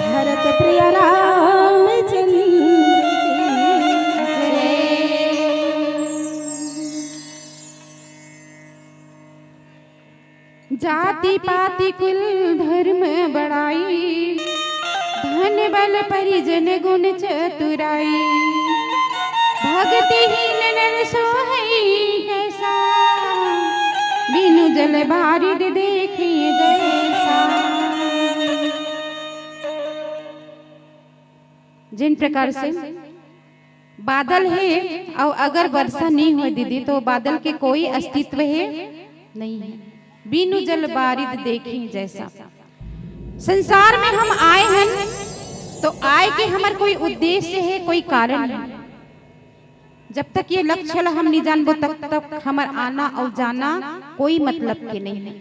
भरत प्रिय रामचंद्र की जय। जाति पाति कुल धर्म बड़ाई, धन बल परिजन गुण चतुराई। भक्तिहीन नर सोहइ कैसा, बिनु जल बारिद देखे जैसा। जिन प्रकार से बादल हे अउ अगर वर्षा नहीं होय दीदी, तो बादल के कोई अस्तित्व हे नहीं हे। बिनु जल बारिद देखी जैसा। संसार में हम आए हन, तो आए के हमर कोई उद्देश्य हे, कोई कारण हे। जब तक ये लक्ष्य ला हम नहीं जानबो, तब तक हमर आना अउ जाना कोई मतलब के नहीं हे।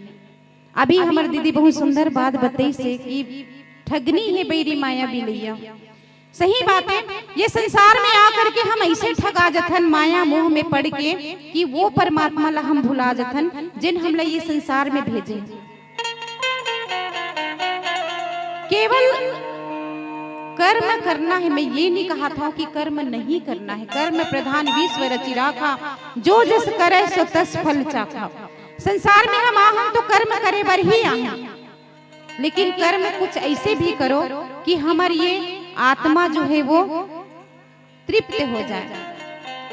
अभी हमर दीदी बहुत सुंदर बात बतइस हे कि ठगनी हे बइरी माया बिलइया। सही बात हे, ये संसार में आकर के हम अइसे ठगा जथन, माया मोह में पड़ के, कि वो परमात्मा ला हम भुला जथन, जिन हमला ये संसार में भेजे। केवल कर्म करना है। मैं ये नहीं कहा था कि कर्म नहीं करना है। कर्म प्रधान विश्व रचि राखा, जो जस करे सो तस फल चाखा। संसार में हम आहन तो कर्म करे बर ही आहन, लेकिन कर्म कुछ ऐसे भी करो कि हमर ये आत्मा जो है वो तृप्त हो जाए,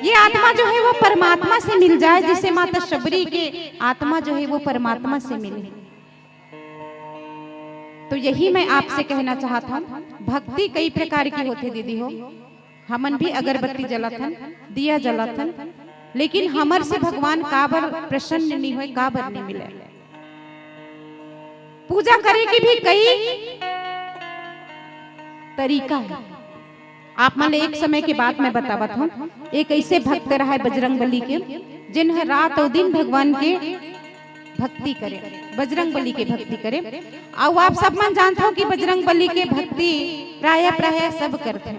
ये आत्मा जो है वो परमात्मा से मिल जाए, जिसे माता शबरी के आत्मा जो है वो परमात्मा से मिले। तो यही मैं आपसे कहना चाहत हूँ, भक्ति कई प्रकार की होथे दीदी हो। हमन भी अगरबत्ती जलाथन, दिया जलाथन, लेकिन हमर से भगवान काबर प्रसन्न नहीं होय, काबर नहीं मिले? पूजा करे के भी कई तरीका है। आप मन ले एक समय के बात मैं बतावत हूँ। एक ऐसे भक्त रहा है बजरंग बली के, जिन ह रात और दिन भगवान के भक्ति करे, बजरंग बली के भक्ति करे। अउ आप सब मन जानत हो कि बजरंग बली के भक्ति प्रायः प्रायः सब करथे।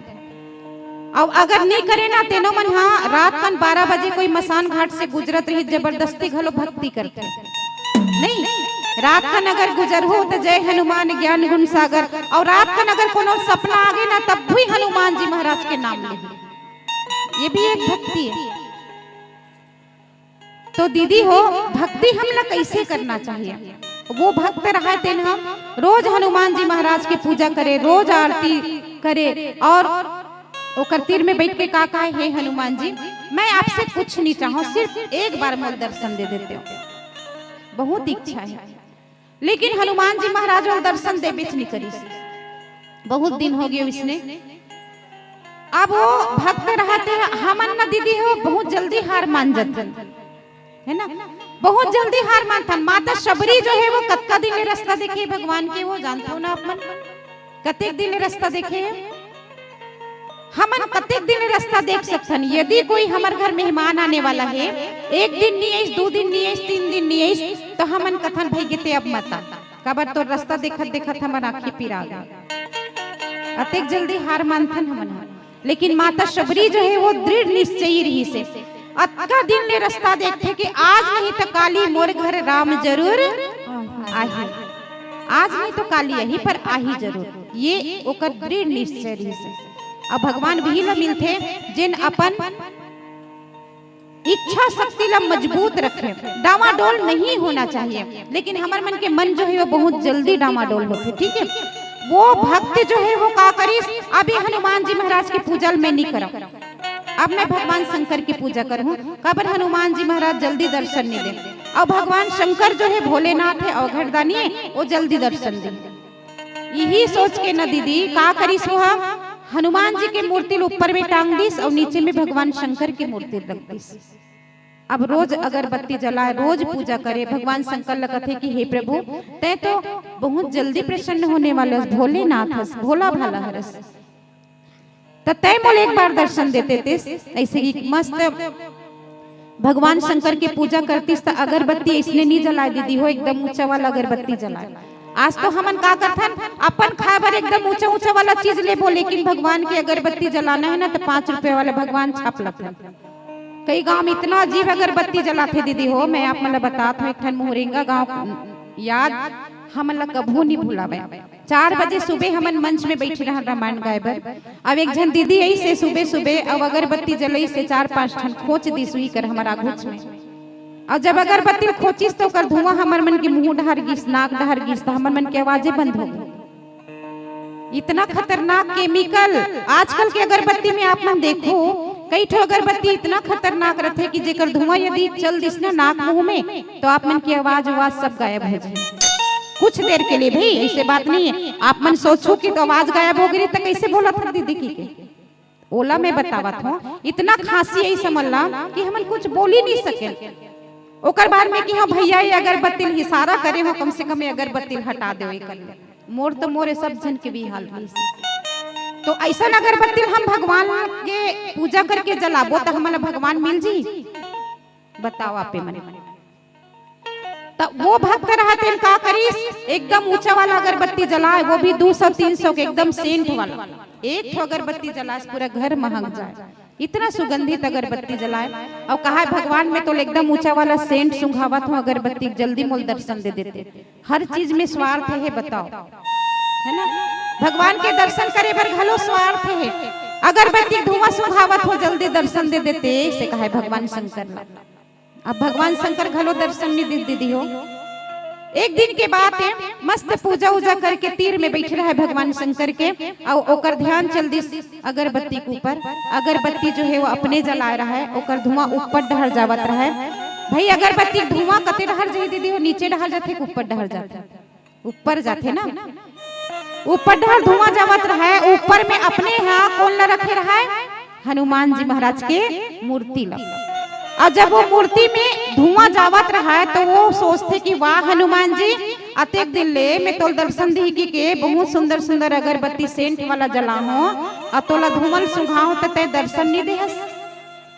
अउ अगर नहीं करे ना, तेनो मन हा रात कन बारह बजे कोई मसान घाट से गुजरत रही, जबरदस्ती घलो भक्ति करथे। नहीं, रात कन अगर गुजरहू तो जय हनुमान ज्ञान गुण सागर, अउ रात कन अगर कोनो सपना आगे ना, तब भी हनुमान जी महाराज के नाम ले। ये भी एक भक्ति है। तो दीदी हो, भक्ति हमला कैसे करना चाहिए? वो भक्त रहा, तेन हम रोज हनुमान जी महाराज के पूजा करे, रोज आरती करे, और ओकर तीर में बैठ के का कहे, "हे हनुमान जी, मैं आपसे कुछ नहीं चाहूँ, सिर्फ एक बार मोल दर्शन दे देते हो।" बहुत इच्छा है, लेकिन हनुमान जी महाराज वो दर्शन देबेच नहीं करिस। बहुत दिन हो गए इसने। अब वो भक्त रहते हैं, हमन ना दीदी हो, बहुत जल्दी हार मान जाते हैं, है ना? बहुत जल्दी हार मानथन। माता शबरी जो है वो कतका दिन ले रास्ता देखे भगवान के, वो जानते हो ना आप मन? कतेक दिन ले रास्ता देखे है? हमन कतेक दिन ले रास्ता देख सकथन? यदि कोई हमर घर मेहमान आने वाला है, एक दिन नहीं आइस, दो दिन नहीं आइस, तीन दिन नहीं आइस, तो हमन कथन, "भाई गे ते अब मत आ।" काबर तोर रास्ता देखत देखत हमर आँखी पिरा गे। अतेक जल्दी हार मानथन हमन ह। लेकिन माता शबरी जो है वो दृढ़ निश्चयी रहिस हे। अतका दिन ले रास्ता देखथे कि आज नहीं तो काली मोर घर राम जरूर आही। आज नहीं तो काली आही, पर आही जरूर। ये ओकर दृढ़ निश्चय रहिस हे। अब भगवान वही ला मिलथे जेन अपन इच्छा शक्ति ला मजबूत रखे। डामाडोल नहीं होना चाहिए, लेकिन हमर मन के मन जो है वो बहुत जल्दी डामाडोल होथे, ठीक है। वो भक्त जो है वो का करिस, अभी हनुमान जी महाराज के पूजा ल मैं नहीं करव, अब मैं भगवान शंकर की पूजा करहूँ। काबर हनुमान जी महाराज जल्दी दर्शन नहीं दे, अउ भगवान शंकर जो है भोलेनाथ है, अवघड़दानी है, वो जल्दी दर्शन दे। यही सोच के न दीदी का करिस, वो ह हनुमान जी के मूर्ति ल ऊपर में टांग दिस अउ नीचे में भगवान शंकर के मूर्ति रख दिस। अब रोज अगरबत्ती जलाए, रोज पूजा करे, भगवान शंकर ल कथे कि हे प्रभु, तैं तो बहुत जल्दी प्रसन्न होने वाला हस, भोलेनाथ हस, भोला भाला हरस, त तैं मोला एक बार दर्शन देते तेस। ऐसे ही मस्त भगवान शंकर के पूजा करतिस त अगरबत्ती ऐसने नहीं जलाए दीदी हो, एकदम ऊंचा वाला अगरबत्ती जलाए। आज तो हमन का करथन, अपन खाए बर एकदम ऊंचा ऊंचा वाला चीज लेबो, लेकिन भगवान के अगरबत्ती जलाना है ना, तो पाँच रुपया वाला भगवान छाप लथन। कई गांव में इतना अजीब अगरबत्ती जलाथे दीदी हो, मैं आप मन ल बतात हूँ, एक ठन मुहरेंगा गांव याद हमन ल कभू नहीं भुलावे। चार बजे सुबह हमन मंच में बैठी रहन रामायण गाए बर। अब एक झन दीदी आई से सुबह सुबह अब अगरबत्ती जलई से चार पांच ठन खोंच दिस उही कर हमर आघुच में। अउ जब अगरबत्ती ल खोंचिस तो ओकर धुआं हमर मन के मुंह डहर गिस, नाक डहर गिस, त हमर मन के आवाजे बंद हो गई। इतना खतरनाक केमिकल आजकल के अगरबत्ती में आप मन देखो, कई ठो अगरबत्ती इतना खतरनाक रथे कि जेकर धुआं यदि चल दिस ना नाक मुंह में, तो आप मन की आवाज वाज सब गायब हो जाए कुछ देर के लिए। भाई, ऐसे बात नहीं है। आप मन सोचो कि तो आवाज गायब हो गई, तो कैसे बोला था दीदी की के? ओला मैं बतावत हूँ, इतना खांसी आई समझ ला कि हमन कुछ बोल ही नहीं सके। ओकर बाद में कि हाँ भैया, ये अगरबत्ती ल इशारा करे हो, कम से कम ये अगरबत्ती ल हटा दो, ये कर ले। मोर तो मोरे सब झन के भी हाल रहिस। तो ऐसा अगरबत्ती ल हम भगवान के पूजा करके जलाबो, तो हमन ला भगवान मिल जी? बताओ आपे मन। त वो भक्त रहा तेन का करिस, एकदम ऊंचा वाला अगरबत्ती जलाए, वो भी दो सौ तीन सौ के एकदम सेंट वाला। एक ठो अगरबत्ती जलाए, पूरा घर महक जाए। इतना सुगंधित अगरबत्ती जलाए। अउ कहा, "भगवान, मैं तो एकदम ऊंचा वाला सेंट सुंघावत हूँ अगरबत्ती, जल्दी मोल दर्शन दे देते।" हर चीज में स्वार्थ है, बताओ। है ना? भगवान के दर्शन करे बर घलो स्वार्थ हे। अगरबत्ती धुआं सुंघावत हो, जल्दी दर्शन दे देते, से कहे भगवान शंकर ला। अब भगवान शंकर घलो दर्शन नहीं दे दीदी हो। एक दिन के बात है, मस्त पूजा उजा करके तीर में बैठ रहा है भगवान शंकर के, और ओकर ध्यान चल दिस अगरबत्ती के ऊपर। अगरबत्ती जो है वो अपने जला रहा है, ओकर धुआं ऊपर डहर जावत रहा है। भाई, अगरबत्ती के धुआं कते डहर जाही दीदी हो? नीचे डहर जाथे कि ऊपर डहर जाथे? ऊपर जाथे ना। ऊपर डहर धुआं जावत रहा है, ऊपर में अपने यहाँ कौन ला रखे रहा है? हनुमान जी महाराज के मूर्ति ला। और जब वो मूर्ति में धुआं जावत रहा है तो वो सोचथे कि वाह हनुमान जी, अतेक दिन ले मैं तोल दर्शन दी की के बहुत सुंदर सुंदर अगरबत्ती सेंट वाला जलाहूं और तोला धुआं सुंघाहूं तो तय दर्शन नहीं देहस।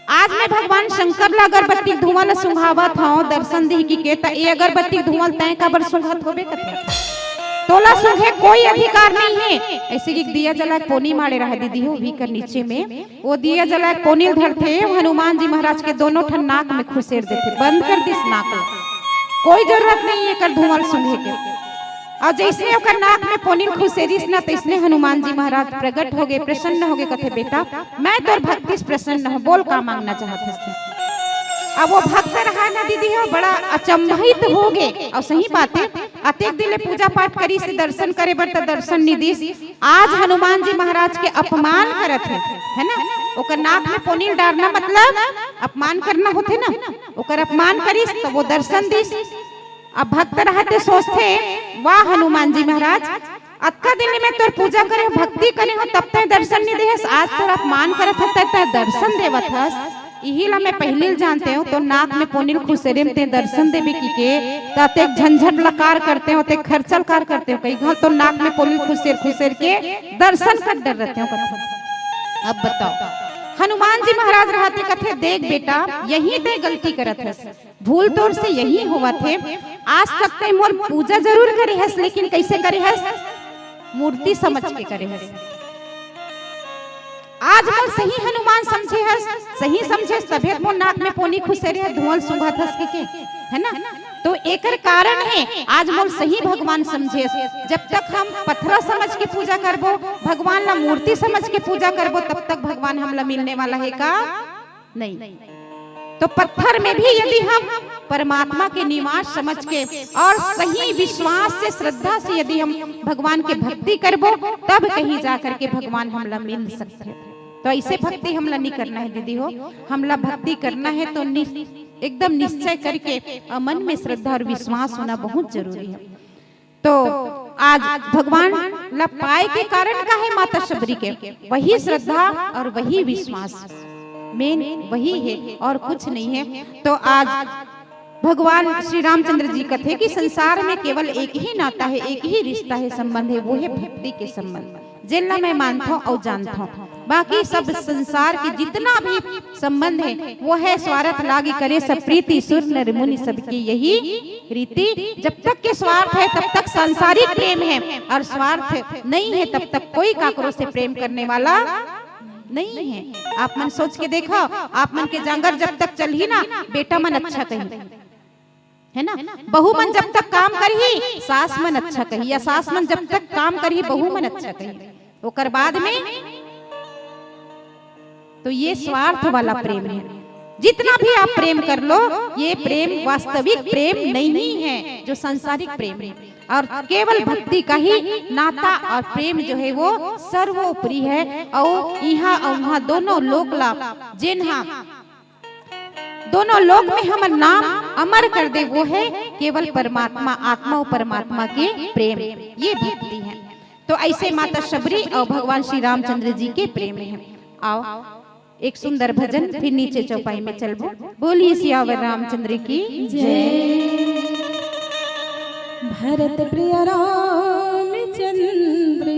आज मैं भगवान शंकर ला अगरबत्ती धुआं ला सुंघावत हूं दर्शन दी की के, त ए अगरबत्ती धुआं तय काबर सुंघत होबे कथे? तोला सुंघे कोई अधिकार नहीं है। ऐसे कि दिया जला के पोनी माड़े रहा दीदी हो, भी कर नीचे में वो दिया जला के पोनी धरथे, वो हनुमान जी महाराज के दोनों ठन नाक में खुसेर देथे, बंद कर दिस नाक ला। कोई जरूरत नहीं है एकर धुआं सुंघे के। और जैसे ओकर नाक में पोनी खुसेरिस ना, तैसने हनुमान जी महाराज प्रकट हो गए, प्रसन्न हो गए, कथे, "बेटा, मैं तोर भक्ति से प्रसन्न हूँ, बोल का मांगना चाहत हस तैं?" अब वो भक्त रहा ना दीदी हो, बड़ा अचंभित हो गए। और सही बात है, अतेक दिन ले पूजा पाठ करिस, दर्शन करे बर त दर्शन नहीं दिस, आज हनुमान जी महाराज के अपमान करत हे, है ना? ओकर नाक में पोनी डारना मतलब अपमान करना होथे ना, ओकर अपमान करिस त वो दर्शन दिस। अब भक्त रहते सोचथे, "वाह हनुमान जी महाराज, अतका दिन में तोर पूजा करे हो, भक्ति करे हो, तब तय दर्शन नहीं देहस, आज तोर अपमान करत हस, तय तय दर्शन देवत हस।" इही ला मैं पहिली ल जानते हूँ, तो नाक में पोनी ल खुसेरे में ते दर्शन देबे की के, त अतेक झंझट ला कार करते हो, ते खर्चल कार करते हो, कई घाल तो नाक में पोनी ल खुसेर खुसेर के दर्शन कर डर रहते हो कथे। अब बताओ, हनुमान जी महाराज रहते कथे, "देख बेटा, यही ते गलती करत हस, भूल तोर से यही होवत हे, आज तक ते मोर पूजा जरूर करे हस, लेकिन कैसे करे हस? मूर्ति समझ के करे हस।" आज मोर सही हनुमान समझे हस, सही समझे हस, तभे मोर नाक में पोनी खुसेरे हस, धुआं सुंघत हस के, के, है ना? तो एकर कारण है, आज मोर सही भगवान समझे हस। जब तक हम पथरा समझ के पूजा करबो, भगवान ला मूर्ति समझ के पूजा करबो, तब तक भगवान हमला मिलने वाला है का? नहीं। तो पत्थर में भी यदि हम परमात्मा के निवास समझ के और सही विश्वास से, श्रद्धा से यदि हम भगवान के भक्ति करबो, तब कहीं जा करके भगवान हमला मिल सकथे। तो ऐसे भक्ति हमला नहीं करना है दीदी हो, हमला भक्ति करना है तो नि-, एकदम निश्चय करके और मन में श्रद्धा और विश्वास होना बहुत जरूरी है। तो आज भगवान ला पाए के कारण का है माता शबरी के? वही श्रद्धा और वही विश्वास, मेन वही है और कुछ नहीं है। तो आज भगवान श्री रामचंद्र जी कथे कि संसार में केवल एक ही नाता है, एक ही रिश्ता है, संबंध है, वो है भक्ति के संबंध, जेन ला मैं मानथों और जानथों। बाकी सब संसार के जितना भी संबंध है, वो है स्वार्थ लागी करे सब प्रीति, सुर नर मुनि सबके यही रीति। जब तक के स्वार्थ है, तब तक सांसारिक प्रेम है, और स्वार्थ नहीं है, तब तक कोई काकरो से प्रेम करने वाला नहीं है। आप मन सोच के देखो, आप मन के जांगर जब तक चलही ना, बेटा मन अच्छा कही, है ना? बहू मन जब तक काम करही, सास मन अच्छा कही, या सास मन जब तक काम करही, बहू मन अच्छा कही। ओकर बाद में तो ये स्वार्थ वाला प्रेम है। जितना भी आप प्रेम कर लो, ये प्रेम वास्तविक प्रेम नहीं है, जो सांसारिक प्रेम है। और केवल भक्ति का ही नाता और प्रेम जो है, वो सर्वोपरि है। और यहाँ और वहाँ दोनों लोक ला, जेन हा दोनों लोक में हमर नाम अमर कर दे, वो है केवल परमात्मा, आत्मा और परमात्मा के प्रेम, ये भक्ति है। तो ऐसे माता शबरी और भगवान श्री रामचंद्र जी के प्रेम है। आओ, एक सुंदर भजन, फिर नीचे चौपाई में चलबो। बोलिए सियावर रामचंद्र की जय। भरत प्रिय रामचंद्र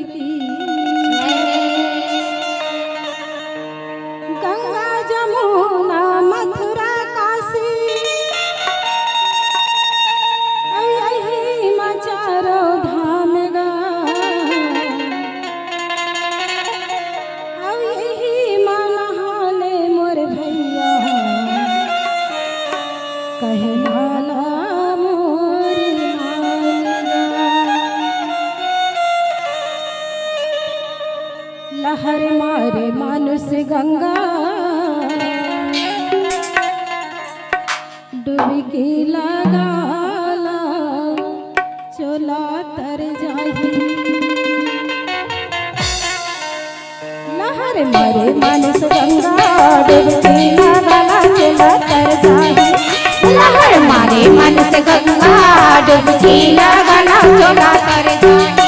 की जय। गंगा जमुना मथुरा काशी, अउ यही मा चारों धाम गा। अउ यही मा नहाले मोर भैया, कहना ला मोर मान गा। हर मारे मानुष गंगा, डुबकी लगाला, चोला तर जाही। लहर मारे मानुष गंगा, डुबकी लगाला, चोला तर जाही। लहर मारे मानुष गंगा, डुबकी लगाला, चोला तर जाही।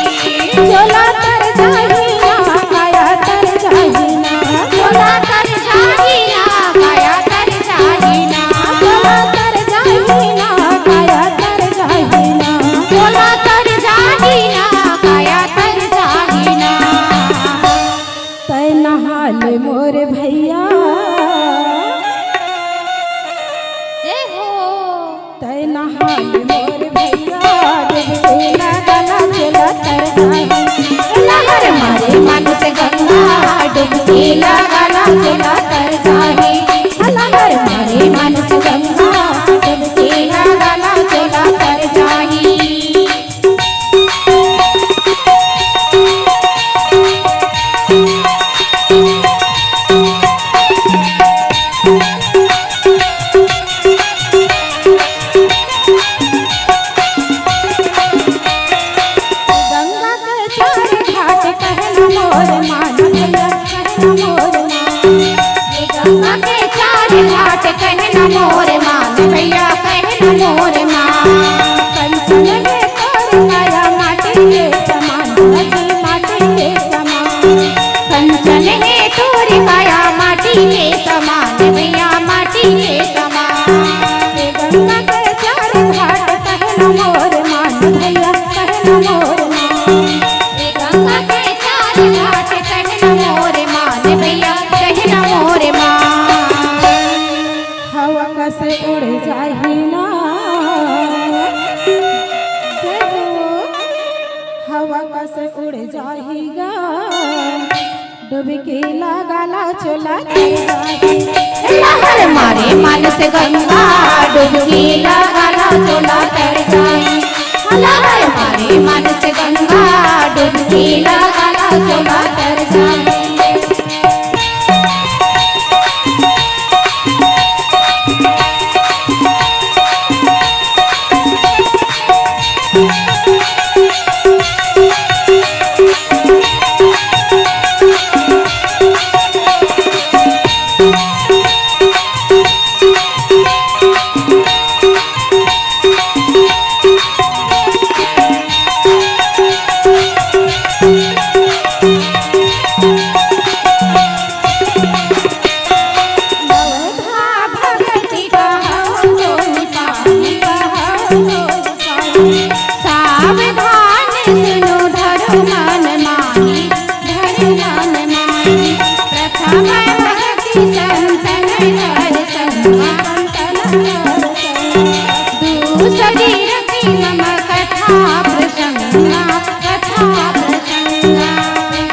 चोला तर जाही ना, काया तर जाही ना। चोला तर जाही ना, काया तर जाही ना। चोला तर जाही ना, काया तर जाही ना। चोला तर जाही ना, काया तर जाही ना। तै नहा ले मोर भैया। जय हो। तै नहा ले मोर भैया, डुबकी लगाला, चोला तर जाही। लहर मारे मानुष गंगा, डुबकी लगाला, चोला तर जाही। लहर मारे मानुष गंगा, डुबकी लगाला, चोला तर जाही। गंगा के चार घाट कहना मोर मान भैया, कहना मोर मान। ये गंगा के चार घाट कहना मोर मान भैया, कहना मोर मान। कंचन हे तोर काया माटी के समान, अजी माटी के समान। कंचन हे तोर काया माटी के समान भैया, माटी के समान। ये गंगा के चार घाट कहना मोर मान भैया, कहना मोर मान। ये गंगा के चार घाट कहना मोर मान भैया, कहना मोर मान। हवा कस उड़ जाही ना। जय हो। हवा कस उड़ जाही गा। डुबकी लगाला चोला तर जाही। लहर मारे मानुष गंगा, डुबकी लगाला चोला तर जाही। लहर मारे मानुष गंगा, डुबकी लगाला चोला तर जाही। सावधान सुनो धरो मन मानी, धरो मन मानी। प्रथम भक्ति संतन कर संगा। दूसरी रति मम कथा प्रसंगा, कथा प्रसंगा।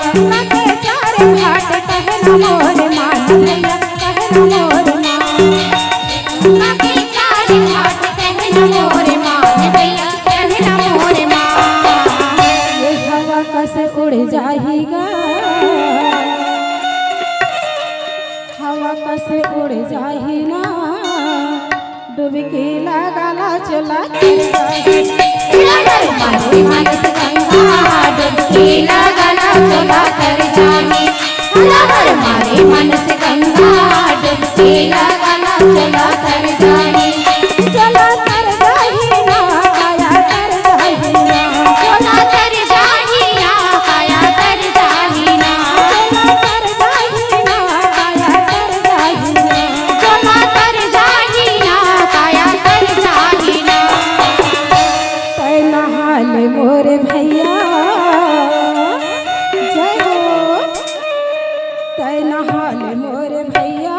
गंगा के चार घाट कहना मोर मान भैया, कहना मोर मान। गंगा के चार घाट कहना मोर मान भैया, कहना मोर मान। ये हवा कस उड़ जाही गा। हवा कस उड़ जाही ना, डुबकी लगाला चोला तर जाही। लहर मारे मानुष गंगा, डुबकी लगाला चोला तर जाही। लहर मारे मानुष गंगा, डुबकी लगाला चोला तर जाही। चोला तर जाही ना, काया तर जाही ना। चोला तर जाही ना, काया तर जाही ना। चोला तर जाही ना, काया तर जाही ना। चोला तर जाही ना, काया तर जाही ना। तै नहा ले मोर भैया, जय हो। तै नहा ले मोर भैया,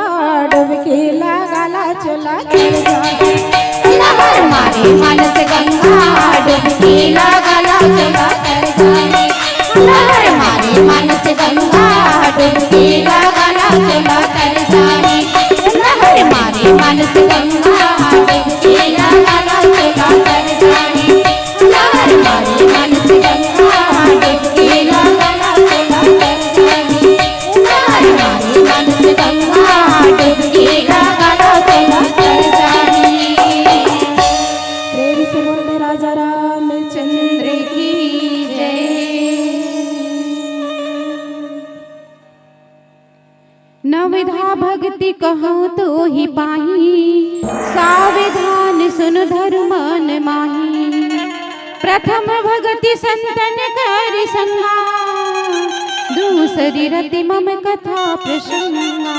डुबकी लगाला चोला तर जाही। लहर मारे मानुष गंगा, डुबकी लगाला चोला तर जाही। लहर मारे मानुष गंगा, डुबकी लगाला चोला तर जाही। लहर मारे मानुष गंगा, डुबकी लगाला चोला तर जाही। लहर मारे मानुष गंगा, डुबकी लगाला चोला तर जाही। भक्ति कहूँ तो ही पाही, सावधान सुन धर्मन माही। प्रथम भगति संतन कर संगा, दूसरी रति मम कथा प्रसंगा।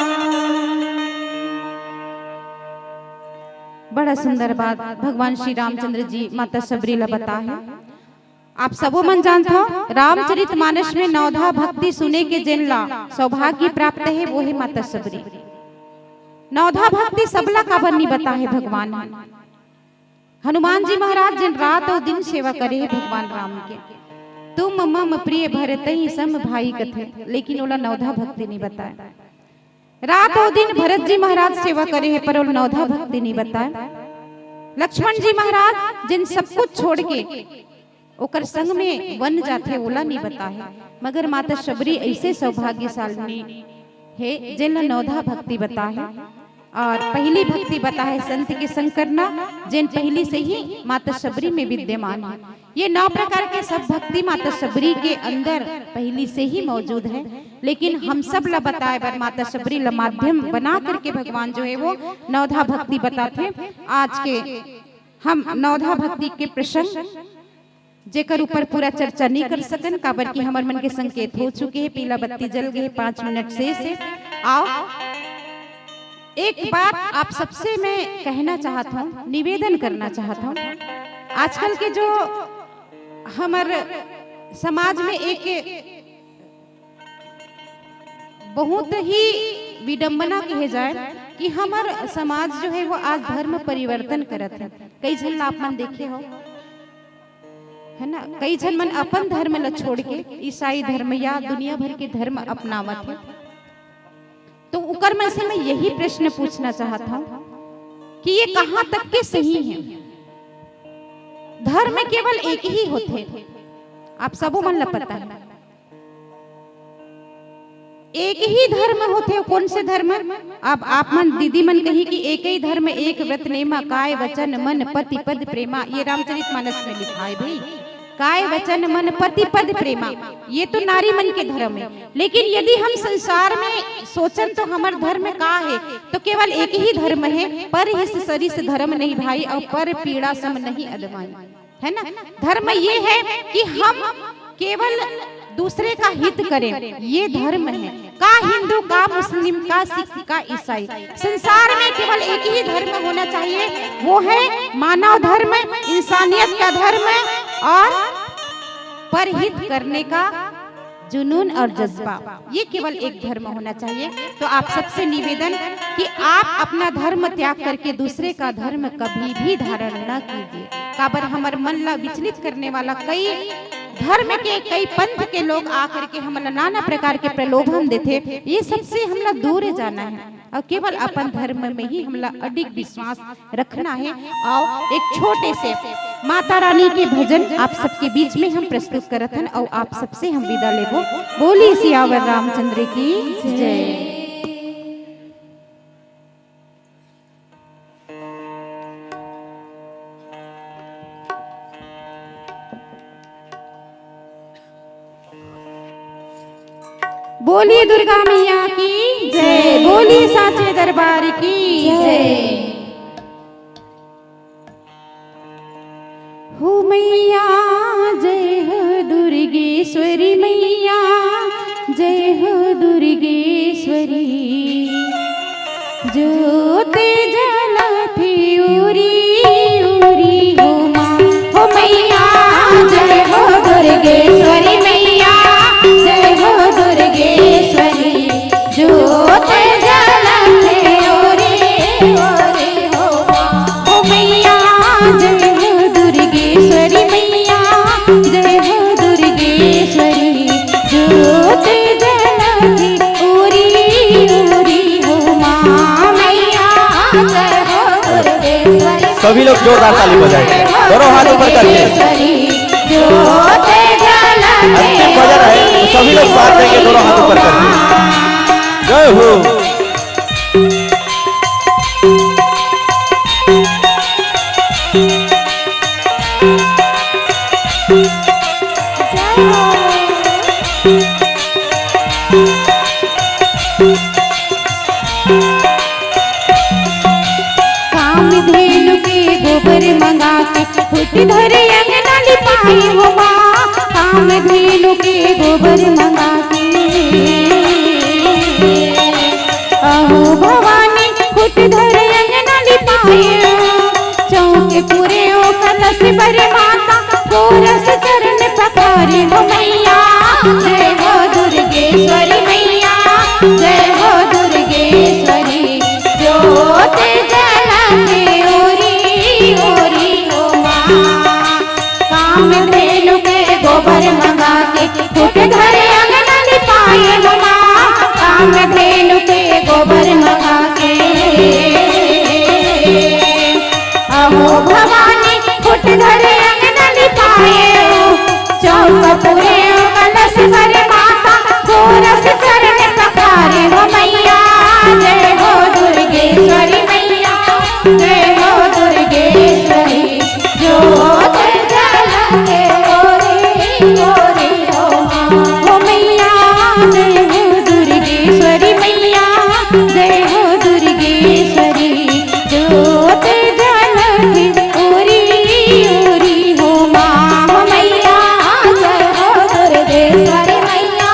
बड़ा सुंदर बात भगवान श्री रामचंद्र जी माता शबरी ला बताए हे। आप सबो मन जानथव, रामचरित मानस में नवधा भक्ति सुने के जेन ला सौभाग्य प्राप्त हे, वो हे माता शबरी। नवधा भक्ति सबला काबर नी बताए हे भगवान ह? हनुमान जी महाराज जेन रात अउ दिन सेवा करे हे भगवान राम के, तुम मम प्रिय भरतहि सम भाई कथे, लेकिन ओला नवधा भक्ति नी बताए। रात अउ दिन भरत जी महाराज सेवा करे हे, पर ओला नवधा भक्ति नी बताए। लक्ष्मण जी महाराज जेन सब कुछ छोड़ के ओकर संग में वन जाथे, ओला नी बताए। मगर माता शबरी ऐसे सौभाग्यशालिनी हे जेन ला नवधा भक्ति बताए हे। और पहली भक्ति बताए हे संत के संग करना, जेन पहली से ही माता शबरी में विद्यमान हे। ये नौ प्रकार के सब भक्ति माता शबरी के अंदर पहली से ही मौजूद हे, लेकिन हम सब ला बताए बर माता शबरी ला माध्यम बना करके भगवान जो हे वो नवधा भक्ति बताथे। आज के हम नवधा भक्ति के प्रसंग जेकर ऊपर पूरा चर्चा नी कर सकन, काबर कि हमर मन के संकेत हो चुके हे, पीला बत्ती जल गे हे, पाँच मिनट शेष हे। आओ, एक बात आप सबसे मैं कहना चाहत हूँ, निवेदन करना चाहत हूँ, आजकल के जो हमर समाज में एक बहुत ही विडंबना कहे जाए कि हमर समाज जो हे वो आज धर्म परिवर्तन करत हे। कई झन ला आप मन देखे हो, हे ना, कई झन मन अपन धर्म ला छोड़ के ईसाई धर्म या दुनिया भर के धर्म अपनावत हे। तो उकर में से मैं यही प्रश्न पूछना चाहत हूँ कि ये कहाँ तक के सही हे? धर्म केवल एक ही होथे, आप सबो मन ला पता हे। एक ही धर्म होथे, कोन से धर्म? अब आप मन, दीदी मन कही कि एक ही धर्म, एक व्रत नेमा, काय वचन मन पति पद प्रेमा। ये रामचरित मानस में लिखाए भाई, काय वचन मन पति पद प्रेमा, ये तो नारी मन के धर्म हे। लेकिन यदि हम संसार में सोचन तो हमर धर्म का हे? तो केवल एक ही धर्म हे, पर हिस सरिस धर्म नहीं भाई, और पर पीड़ा सम नहीं अदमाई। हे ना? धर्म ये हे कि हम केवल दूसरे का हित करें, ये धर्म हे। का हिंदू, का मुस्लिम, का सिख, का ईसाई, संसार में केवल एक ही धर्म होना चाहिए, वो हे मानव धर्म, इंसानियत का धर्म और परहित करने का जुनून और जज्बा, ये केवल एक धर्म होना चाहिए। तो आप सबसे निवेदन कि आप अपना धर्म त्याग करके दूसरे का धर्म कभी भी धारण न कीजिए। काबर हमर मन ला विचलित करने वाला कई धर्म के, कई पंथ के लोग आकर के हमला नाना प्रकार के प्रलोभन देथे, ये सबसे हमला दूर जाना हे और केवल अपन धर्म में ही हमला अडिग विश्वास रखना हे। आओ, एक छोटे से माता रानी के भजन आप सबके बीच में हम प्रस्तुत करत हन और आप सबसे हम विदा लेबो। बोली सियावर रामचंद्र की जय। बोली दुर्गा मैया की जय, बोली साचे दरबार की जय। हो मैया जय हो दुर्गेश्वरी मैया, जय हो दुर्गेश्वरी। जोत जलथे उरी उरी हो माँ, हो मैया जय हो दुर्गेश्वरी मैया, जय हो दुर्गेश्वरी। जोत जलथे उरी उरी हो माँ, हो मैया जय हो दुर्गेश्वरी मैया, जय हो दुर्गेश्वरी। जोत जलथे उरी उरी हो माँ, मैया जय हो दुर्गेश्वरी। सभी लोग जोरदार ताली बजाएं, दोनों हाथ ऊपर करके। अंतिम भजन है, तो सभी लोग साथ देंगे, दोनों हाथ ऊपर करके। जय हो। धेनु के गोबर मंगा के, अहो भवानी, खुट धर अंगना लिपाए, चौक पुरे ओ कलश बरे माता, गोरस चरण पखारे हो मैया। जय हो दुर्गेश्वरी मैया, जय हो दुर्गेश्वरी, जोत जला के ओरी ओरी हो माँ। कामधेनु के गोबर मंगा के, खुट धर अंगना लिपाए हो माँ। कामधेनु के गोबर मंगा के, अहो भवानी, खुट धर अंगना लिपाए हो। चौक पुरे ओ कलश बरे माता, गोरस चरण पखारे हो मैया। जय हो दुर्गेश्वरी मैया, जय हो दुर्गेश्वरी, जोत जला के ओरी ओरी हो माँ। हो मैया, जय हो दुर्गेश्वरी मैया, जय हो दुर्गेश्वरी, जोत जला के ओरी ओरी हो माँ। हो मैया, जय हो दुर्गेश्वरी मैया,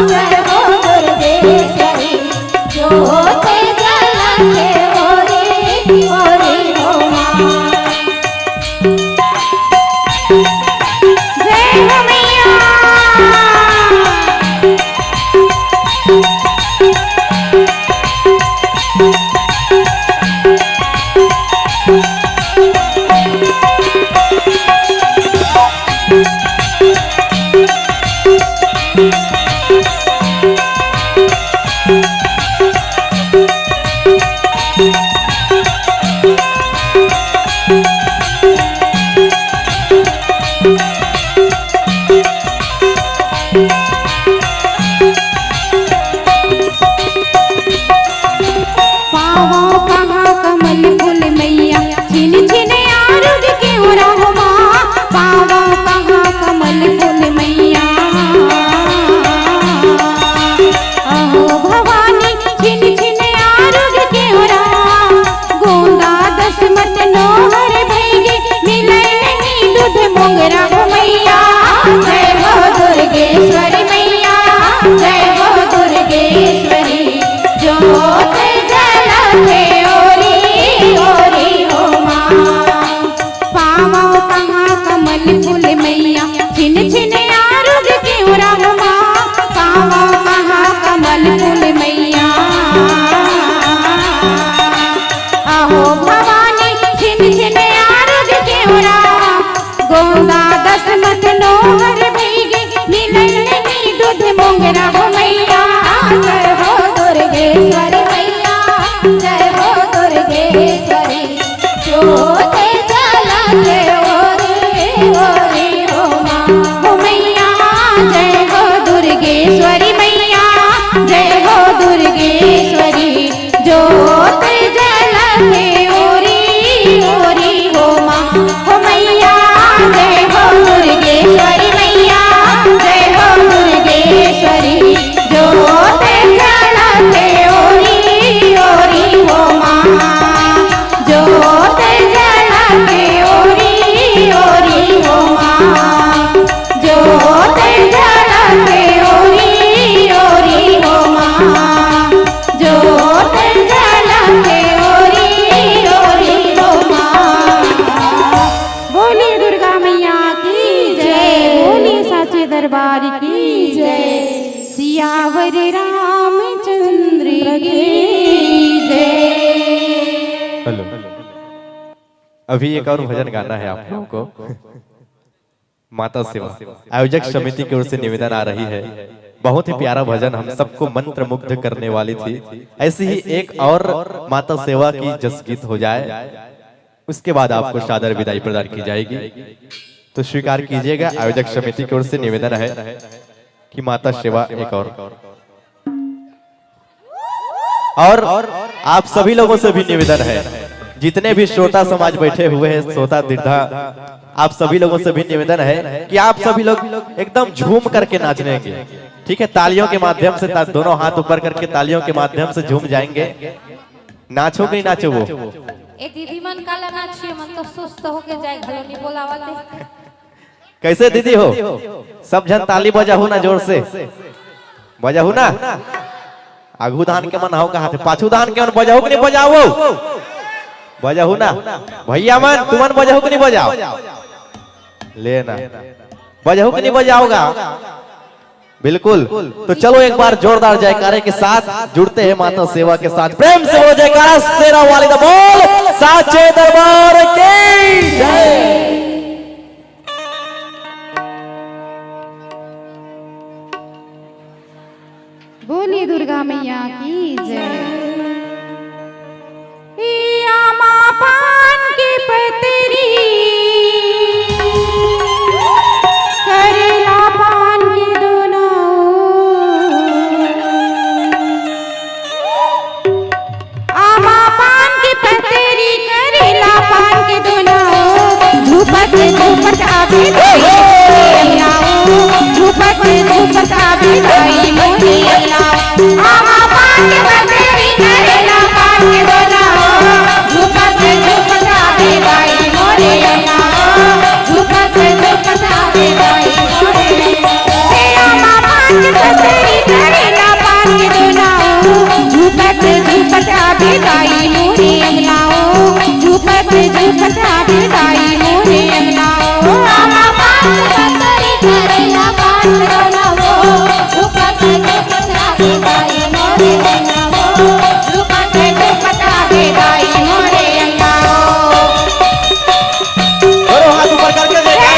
जय हो दुर्गेश्वरी, जोत जला के ओरी ओरी हो माँ। जय हो मैया। पावों कहाँ कमल फूल मैया, छिन छिन आरुग क्यों रहो माँ। पावों कहाँ कमल फूल मैया, अहो भवानी, छिन छिन आरुग क्यों रहो। गोंदा दसमत नोहर भइगे, मिलय नहीं दूध मोंगरा हो मैया। जय हो दुर्गेश्वरी मैया, जय हो दुर्गेश्वरी, जोत जला के ओरी ओरी हो माँ। पावों कहाँ कमल फूल मैया, छिन छिन आरुग क्यों रहो माँ। पावों कहाँ कमल फूल मैया, अहो भवानी, छिन छिन आरुग क्यों रहो। गोंदा दसमत नोहर भइगे, मिलय नहीं दूध मोंगरा हो मैया। जय हो दुर्गेश्वरी मैया, जय हो दुर्गेश्वरी, जोत जला के ओरी ओरी हो माँ। हो मैया, जय हो दुर्गेश्वरी मैया, जय हो दुर्गेश्वरी, जोत जला के ओरी ओरी हो माँ। हो मैया, जय हो दुर्गेश्वरी मैया, जय हो दुर्गेश्वरी, जोत जला के ओरी ओरी हो माँ। जोत जला के ओरी ओरी हो माँ। जोत जला के ओरी ओरी हो माँ। जोत जला के ओरी ओरी हो माँ। बोलिए दुर्गा मैया की जय, बोलिए साचे दरबार की जय, सियावर रामचंद्र की जय। हेलो, अभी एक और भजन गाना है आप लोगों को। माता सेवा आयोजक समिति की ओर से निवेदन आ रही है। बहुत ही प्यारा भजन, हम सबको मंत्रमुग्ध करने वाली थी। ऐसी ही एक और माता सेवा की जस गीत हो जाए, उसके बाद आपको सादर विदाई प्रदान की जाएगी। तो स्वीकार कीजिएगा, आयोजक समिति की ओर से निवेदन है कि माता सेवा एक और और आप सभी लोगों से भी निवेदन है, जितने भी श्रोता समाज बैठे हुए हैं, श्रोता दीर्घा, आप सभी लोगों से भी निवेदन है कि आप सभी लोग एकदम झूम करके नाचने के, ठीक है, तालियों के माध्यम से, ता-, दोनों हाथ ऊपर करके तालियों के माध्यम से झूम जाएंगे। नाचो कि नहीं नाचो वो? ए दीदी मन काला नाचिए, मन तो सुस्त होके जाए, घलो नहीं बोलावत है। कैसे दीदी हो? सब झन ताली बजाहू ना जोर से, बजाहू ना। आगू धान के मन हव कहा थे, पाछू धान के मन बजाहू कि नहीं बजाओ? बजाहू ना। भैया मन, तुमन बजाहू कि नहीं बजाओ? लेना। बजाहू कि नहीं बजाओगा? बिल्कुल। तो चलो एक बार जोरदार जयकारे के साथ जुड़ते हैं माता सेवा के साथ। प्रेम से बोलो जयकारा शेरा वाली दा बोल साचे दरबार की जय। बोली दुर्गा मैया की जय। ए आमा पान के पतरी, करेला पान के दोना। आमा पान के पतरी, करेला पान के दोना। झूपत झूपत आवे दाई मोरे अंगना ओ, झूपत झूपत आवे दाई मोरे अंगना ओ। आमा पान के पतरी, करेला पान के दोना ओ। झूपत झूपत आवे दाई मोरे अंगना ओ। झूपत झूपत आवे दाई मोरे अंगना ओ। हे आमा पान के पतरी, करेला पान के दोना ओ। झूपत झूपत आवे दाई मोरे अंगना ओ। झूपत झूपत आवे दाई मोरे अंगना ओ। आमा पान के पतरी, करेला पान के दोना ओ। झूपत झूपत आवे दाई मोरे अंगना ओ। झूपत झूपत आवे दाई मोरे अंगना ओ। करो हाथ ऊपर करके जयकारा।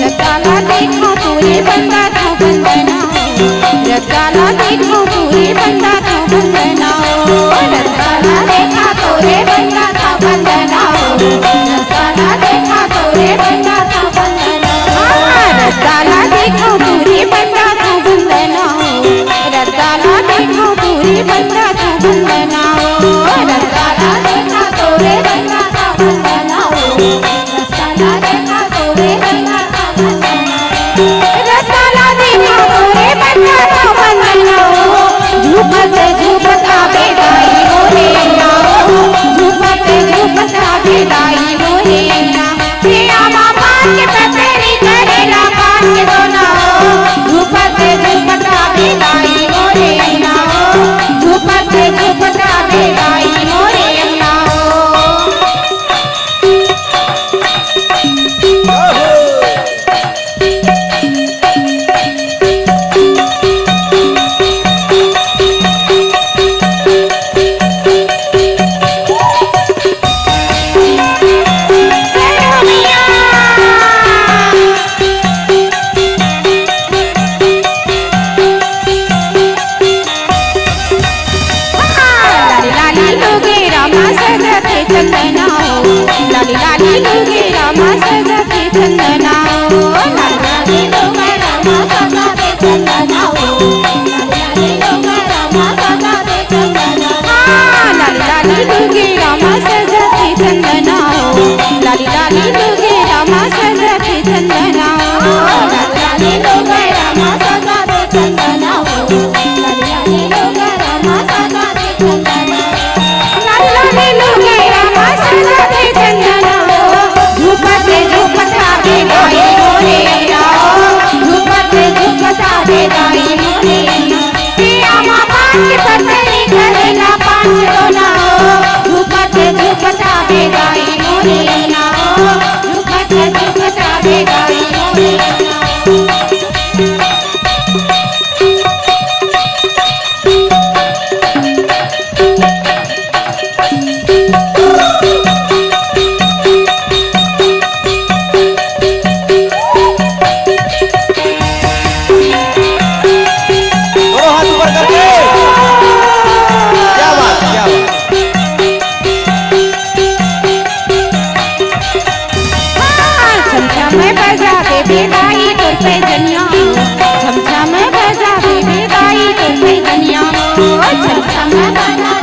रताला देखा तोरे बंदा था बंदना। रताला देखा तोरे बंदा था बंदना। रताला देखा तोरे बंदा था बंदना। रताला देखा तोरे बंदा था बंदना। रताला देखा तोरे बंदा था बंदना। रताला देखा तोरे बंदा था बंदना। रताला देखा तोरे बंदा था बंदना। रताला देखा तोरे बंदा था बंदना। रताला देखा तोरे बंदा था बंदना। झूपत झूपत आवे दाई मोरे अंगना ओ। झूपत झूपत आवे दाई मोरे अंगना। हे आमा पान के पतरी, करेला पान के दोना ओ। झूपत झूपत आवे दाई मोरे अंगना ओ। झूपत झूपत आवे दाई मोरे अंगना ओ। लाली लाली लुगई मा सजथे चंदना ओ। लाली लाली लुगई मा सजथे चंदना ओ। लाली लाली लुगई मा सजथे चंदना ओ। लाली लाली लुगई मा सजथे चंदना ओ। हाँ, लाली लाली लुगई मा सजथे चंदना ओ। लाली लाली लुगई मा सजथे चंदना ओ। लाली लाली लुगई मा सजथे चंदना ओ। लाली लाली लुगई मा सजथे चंदना ओ। लाली लाली लुगई मा सजथे चंदना ओ। झूपत झूपत आवे दाई मोरे अंगना ओ। झूपत झूपत आवे दाई मोरे अंगना। हे आमा पान के पतरी, करेला पान के दोना ओ। झूपत झूपत आवे दाई मोरे अंगना ओ। झूपत झूपत आवे दाई मोरे अंगना ओ। दोनों हाथ ऊपर करके। क्या बात, क्या बात। हाँ, छम छम बजावे दाई तोर पैजनिया। छम छम बजावे दाई तोर पैजनिया। ओ, छम छम बजावे